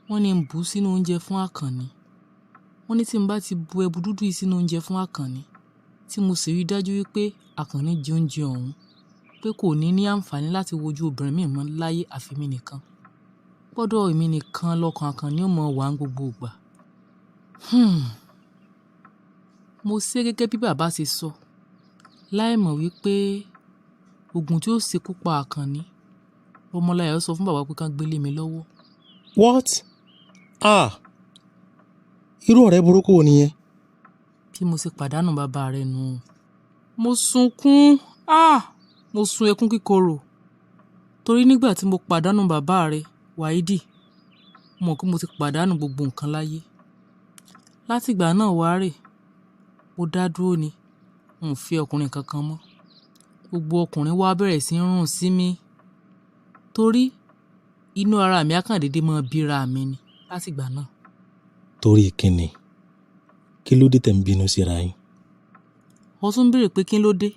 Wọ́n ní ń bù sínú oúnjẹ fún Àkànní. Wọ́n ní tí n bá ti bu ẹbu dúdú yìí sínú oúnjẹ fún Àkànní, tí mo sì rí dájú wípé Àkànní jẹ oúnjẹ ọ̀hún, pé kò ní ní àǹfààní láti wojú obìnrin míì mọ́ láyé àfi èmi nìkan. Gbọ́dọ̀ èmi nìkan lọkàn Àkànní ó mọ wà ní gbogbo ìgbà. Mo ṣe gẹ́gẹ́ bí bàbá ṣe sọ, láìmọ̀ wípé ògùn tí ó ṣekú pa Àkànní, Ọmọláyọ̀ sọ fún bàbá pé ká gbé lé mi lọ́wọ́. What? Ah! Irú ọ̀rẹ́ burúkú wo nìyẹn? Bí mo ṣe pàdánù bàbá rẹ̀ nù. Mo sunkún, ah! Mo sun ẹkún kíkorò. Torí nígbà tí mo pàdánù bàbá rẹ̀, Wáídì, mo mọ̀ pé mo ti pàdánù gbogbo nǹkan láyé. Láti ìgbà náà wá rè, mo dá dúró ni, n ò fẹ́ ọkùnrin kankan mọ́. Gbogbo ọkùnrin wá bẹ̀rẹ̀ sí í rùn sí mi. Torí inú ara mi á kàn dédé máa bíra mi ni láti ìgbà náà. Torí kí ni? Kí ló dé tẹ̀ ń bínú síra yín? Ó tún ń béèrè pé kí ló dé?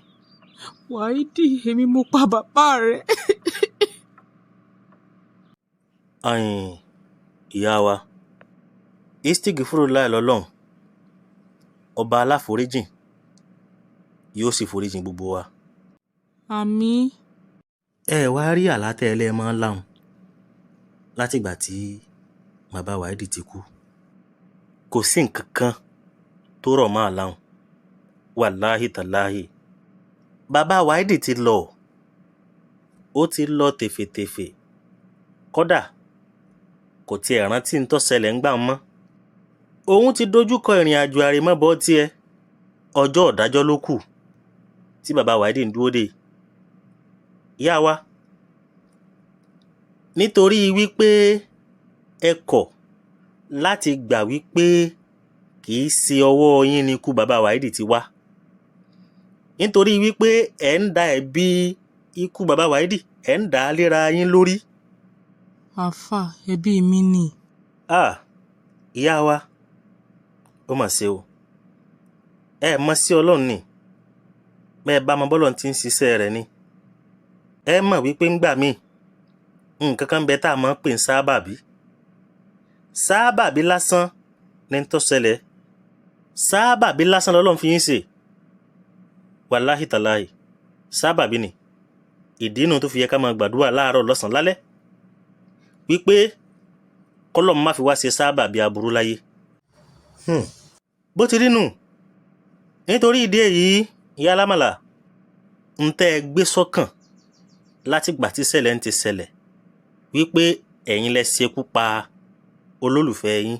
Wáídì, èmi mo pa bàbá rẹ̀. Àyìn ìyá wa, istigfurullah lọ́lọ́run, ọba aláforíjìn, yóò sì foríjìn gbogbo wa. Àmín. Ẹ wá rí àlá tẹ́ ẹ lẹ́ máa ń láhùn látìgbà tí bàbá Wáídì ti kú. Kò sí nǹkan kan tó rọ̀ mọ́ àláhùn. Wàláhì tàláhì, bàbá Wáídì ti lọ, ó ti lọ tèfètèfè. Kódà kò tiẹ̀ rántí ń tó ṣẹlẹ̀ ńgbà mọ́. Òun ti dojúkọ ìrìn àjò àrèmabọ̀ tiẹ̀. Ọjọ́ ọ̀dájọ́ ló kù tí bàbá Wáídì ń dúró dè. Ìyá wa, nítorí wípé ẹ kọ̀ láti gbà wípé kì í ṣe ọwọ́ yín ni ikú bàbá Wáídì ti wá, nítorí wípé ẹ̀ ń da ẹ̀bi ikú bàbá Wáídì, ẹ̀ ń dà á léra yín lórí. Àáfà, ẹbí mi ni. Ah, ìyá wa, ó mà ṣe o. Ẹ mọ̀ sí Ọlọ́run ni. Bẹ́ẹ̀ bá mọ bọ́lọ̀ tí ń ṣiṣẹ́ rẹ̀ ni. Ẹ mọ̀ wípé ńgbà míì nǹkan kan bẹ tá a máa ń pè ní sábàbí. Sábàbí lásán ni ń tó ṣẹlẹ̀. Sábàbí lásán lọ́lọ́run fi yín ṣe. Wàláhì tàláhì, sábàbí ni. Ìdí inú tó fi yẹ ká máa gbàdúrà láàárọ̀, lọ́sàn-án, lálẹ́ wípé kọ́lọ́run má fi wá ṣe sábàbí aburú láyé. Bó ti rí nù. Nítorí ìdí èyí, ìyá alámàlà, ń tẹ́ ẹ gbé sọ́kàn látìgbà tí ṣẹlẹ̀ ń ti ṣẹlẹ̀ wípé ẹ̀yin lẹ ṣekú pa olólùfẹ́ yín,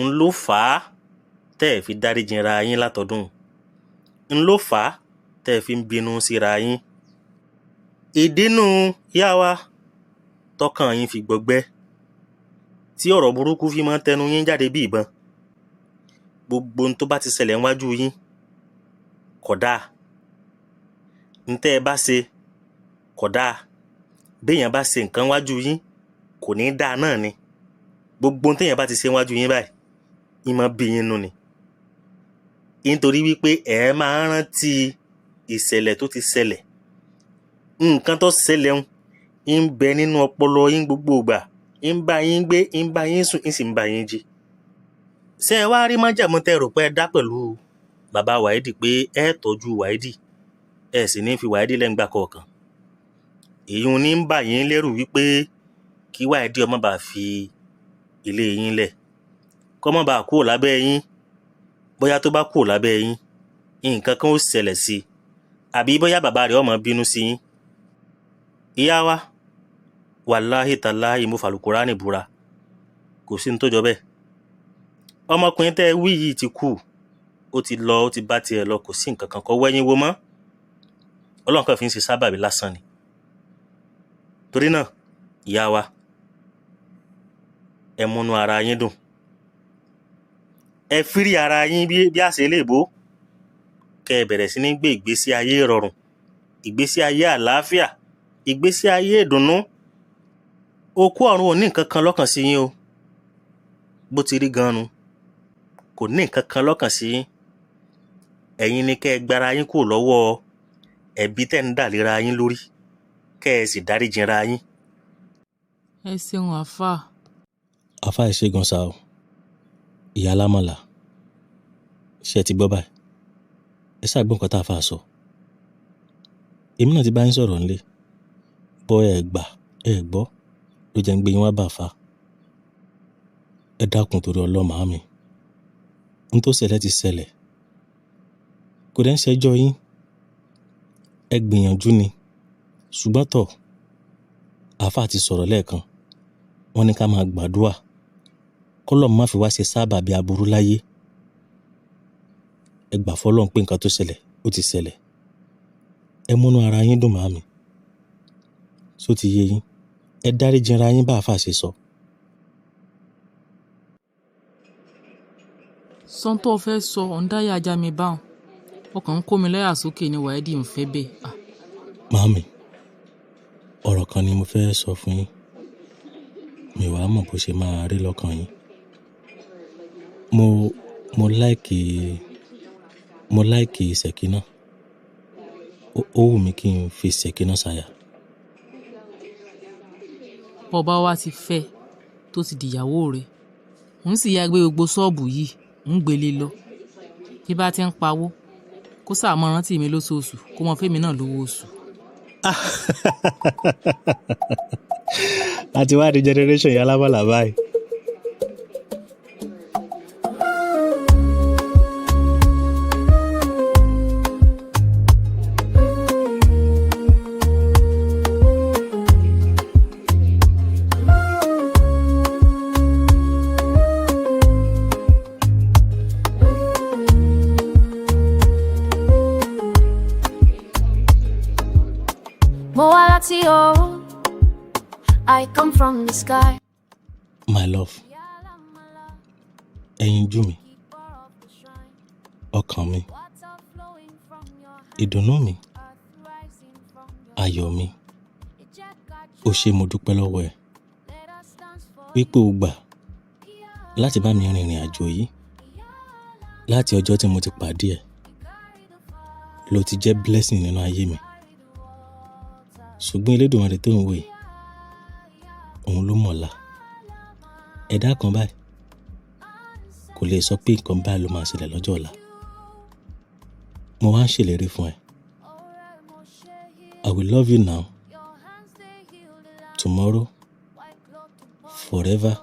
ń ló fà á tẹ́ ẹ fi dáríjìnra yín látọdún, ń ló fà á tẹ́ ẹ fi ń bínú síra yín. Ìdínú yá wa tọkàn yín fi gbọgbẹ́, tí ọ̀rọ̀ burúkú fi máa ń tẹnu yín jáde bí ìbọn. Gbogbo ohun tó bá ti ṣẹlẹ̀ níwájú yín kò dáa, ń tẹ́ ẹ bá ṣe kò dáa, béèyàn bá ṣe nǹkan wájú yín kò ní í dáa náà ni. Gbogbo ohun téèyàn bá ti ṣe wájú yín báyìí, yín máa bí yín nú ni, nítorí wípé ẹ máa ń rántí ìṣẹ̀lẹ̀ tó ti ṣẹlẹ̀. Nǹkan tó ṣẹlẹ̀ ń bẹ nínú ọpọlọ yín gbogbo ìgbà, ń bá yín gbé, ń bá yín sùn, ń sì ń bá yín jí. Ṣé ẹ wá rí májẹ̀mú tẹ́ ẹ rò pé ẹ dá pẹ̀lú bàbá Wáídì pé ẹ tọ́jú Wáídì, ẹ sì ní fi Wáídì lẹ́ǹgbà kọ̀ọ̀kan? Èyí ní ń bà yín lẹ́rù wípé kí Wáídì ọmọ bá fi ilé yín lẹ̀, kó má bàa kúrò lábẹ́ yín. Bóyá tó bá kúrò lábẹ́ yín, nǹkan kan ó ṣẹlẹ̀ sí i, àbí bóyá bàbá rẹ̀ ó máa bínú sí yín. Ìyá wa, wàláhì tàláhì, mo fàlùkùránì búra, kò sí ní tó jọ bẹ́ẹ̀. Ọmọkùnrin tẹ́ ẹ wí yìí ti kú, ó ti lọ, ó ti bá tiẹ̀ lọ, kò sí nǹkan kan kó wẹ́yìn wò mọ́. Ọlọ́run kan fi ń ṣe sábàbí lásán ni. Torí náà, ìyá wa, ẹ múnú ara yín dùn, ẹ fírí ara yín bí àṣẹ eléèbó, kẹ́ ẹ bẹ̀rẹ̀ sí ní gbé ìgbésí ayé ìrọ̀rùn, ìgbésí ayé àlàáfíà, ìgbésí ayé ìdùnnú. Òkú ọ̀run ò ní nǹkan kan lọ́kàn sí yín o. Bó ti rí gan-an nu, kò ní nǹkan kan lọ́kàn sí yín. Ẹ̀yin ni kẹ́ ẹ gbára yín kúrò lọ́wọ́ ẹ̀bi tẹ́ ń dà léra yín lórí, kẹ́ ẹ sì dáríjìnra yín. Ẹ ṣeun, àáfà. Àáfà, ẹ ṣé gan sa o. Ìyá alámọ̀là, ṣé ẹ ti gbọ́ báyìí? Ẹ ṣáà gbọ́ nǹkan tá àáfà sọ. Èmi náà ti bá yín sọ̀rọ̀ nílé bọ́, ẹ gbà, ẹ gbọ́, ló jẹ́ ń gbé yín wá bá àáfà. Ẹ dákun, torí Ọlọ́run, màámi, n tó ṣẹlẹ̀ ti ṣẹlẹ̀, kò dẹ́ ń ṣẹjọ́ yín. Ẹ gbìyànjú ni, ṣùgbọ́n tọ̀, àáfà ti sọ̀rọ̀ lẹ́ẹ̀kan, wọ́n ní ká máa gbàdúrà kọ́lọ́run má fi wá ṣe sábàbí aburú láyé. Ẹ gbà fọlọ́run pé nǹkan tó ṣẹlẹ̀ ó ti ṣẹlẹ̀. Ẹ múnú ara yín dùn, màámi. Ṣó ti yé yín? Ẹ dáríjìnra yín bá àáfà ṣe sọ. Sọ́n tó fẹ́ sọ ọ̀n dáyà ajá mi báwọn, ọkàn ń kó mi láyà sókè ní Wáídì ń fẹ́ bẹ́ẹ̀. Ah. Màámi, ọ̀rọ̀ kan ni mo fẹ́ sọ fún yín, mi wàá mọ̀ bó ṣe máa rí lọ́kàn yín. Mo like Ṣẹ̀kínà. Ó wù mí kí n fi Ṣẹ̀kínà ṣaya. Bọ́ba wa ti fẹ́ tó ti dìyàwó rẹ̀, òun sì yá gbé gbogbo ṣọ́ọ̀bù yìí ń gbélé lọ. Bí bá ti ń pawó, kó sáà mọ rántí mi lóṣooṣù, kó mọ fẹ́mi náà lówó oṣù. Àti wá di generation ìyá alámọ̀là báyìí. ọ̀run. I come from the sky. My love, ẹyinjú mi, ọkàn mi, ìdùnnú mi, ayọ̀ mi, ó ṣé, mo dúpẹ́ lọ́wọ́ ẹ wípé o gbà láti bá mi rìnrìn àjò yìí. Láti ọjọ́ tí mo ti pàdé ẹ ló ti jẹ́ blessing nínú ayé mi, ṣùgbọ́n Elédùmarè tó ń wò yìí, òun ló mọ̀la. Ẹ̀dá kan báyìí kò lè sọ pé nǹkan báyìí ló máa ṣẹlẹ̀ lọ́jọ́ ọ̀la. Mo wá ń ṣèlérí fún ẹ, I will love you now, tomorrow, forever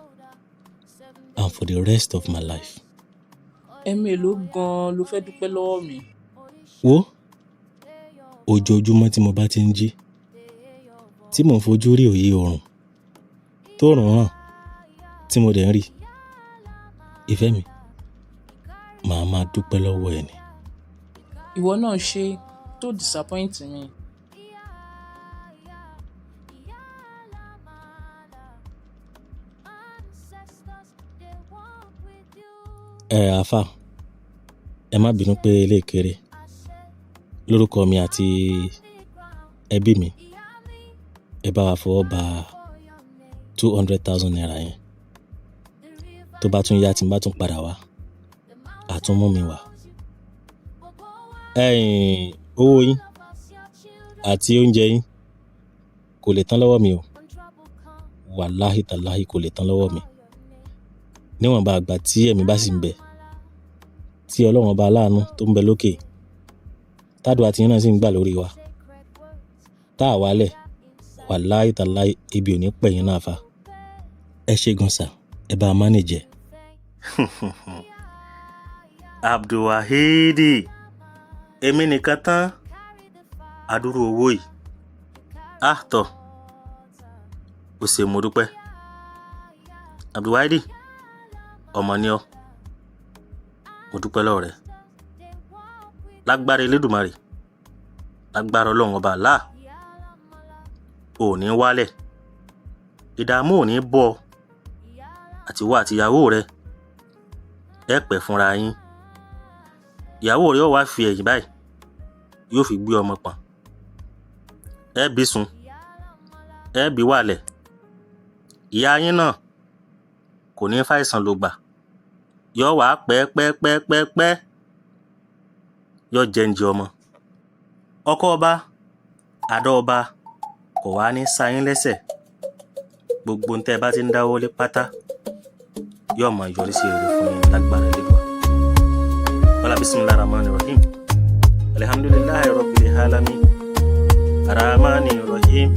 and for the rest of my life. Ẹ̀mélòó gan-an ló fẹ́ dúpẹ́ lọ́wọ́ mi? Wo, ojoojúmọ́ tí mo bá ti ń jí, tí mò ń fojú rí òye oòrùn tó rùn ràn, tí mo dẹ̀ ń rí ìfẹ́ mi, màá máa dúpẹ́ lọ́wọ́ ẹ ni. Ìwọ náà ṣe tó disappoint mi. Ẹ àáfà, ẹ má bínú pé eléyìí kéré. Lórúkọ mi àti ẹbí mi, ẹ bá wa fọwọ́ ba ₦200,000 yẹn. Tó bá tún yá, tí n bá tún padà wá, àtún mú mi wá. Ẹ̀yin, owó yín àti oúnjẹ yín kò lè tán lọ́wọ́ mi o. Wàláhì tàláhì, kò lè tán lọ́wọ́ mi. Níwọ̀nba àgbà tí ẹ̀mí bá sì ń bẹ, tí Ọlọ́run ọba aláàánú tó ń bẹ lókè, tádùá tí yín náà sì ń gbà lórí wa, tá a wálẹ̀, wàláhì tàláhì, ebi ò ní pẹ̀yìn náà fa. Ẹ ṣé gan sà, ẹ bá a manage ẹ. Abdulwaheed, èmi nìkan tán, adúrú owó yìí á tọ̀. Ó ṣe, mo dúpẹ́. Abdulwaheed, ọmọ ni ọ́, mo dúpẹ́ lọ́wọ́ rẹ. Lágbára Elédùmarè, lágbára Ọlọ́run ọba Allah, ò ní wálẹ̀, ìdààmú ò ní bọ́ ọ àtiwọ́ àtìyàwó rẹ. Ẹ pẹ́ fúnra yín. Ìyàwó rẹ ó wá fi ẹ̀yìn báyìí, yóò fi gbé ọmọ pọ̀n. Ẹ bí sun, ẹ bí wàlẹ̀. Ìyá yín náà kò ní fàìsàn lògbà, yóò wá pẹ́ pẹ́ pẹ́ pẹ́ pẹ́, yóò jẹ́ǹjẹ ọmọ. Ọkọ ọba, àdó ọba kò wá ní sa yín lẹ́sẹ̀. Gbogbo ohun tẹ́ ẹ bá ti ń dáwọ́ lé pátá yóò máa yọrí sí rere fún yín lágbára Elédùà. Wala bismillahir rahmanir rahim, alhamdulillahi rabbil alamin, arrahmanir rahim,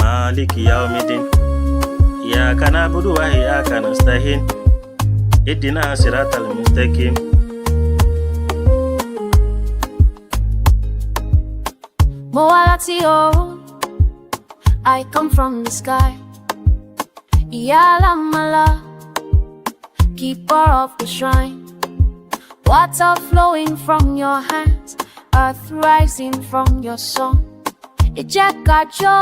maliki yawmiddin, iyyaka na'budu wa iyyaka nasta'in, ihdina siratal mustaqim. Mo wá láti ọ̀run. I come from the sky. Ìyá Alámàlà, keeper of the shrine. Water flowing from your hands, earth rising from your song. Ẹ jẹ́ ká jó,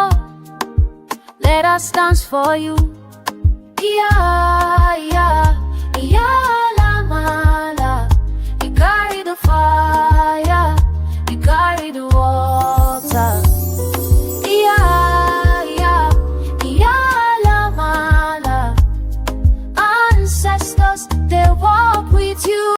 let us dance for you. Ìyá, ìyá, Ìyá Alámàlà, you carry the fire, you carry the water. Ìyá, ìyá, Ìyá Alámàlà, ancestors, they walk with you.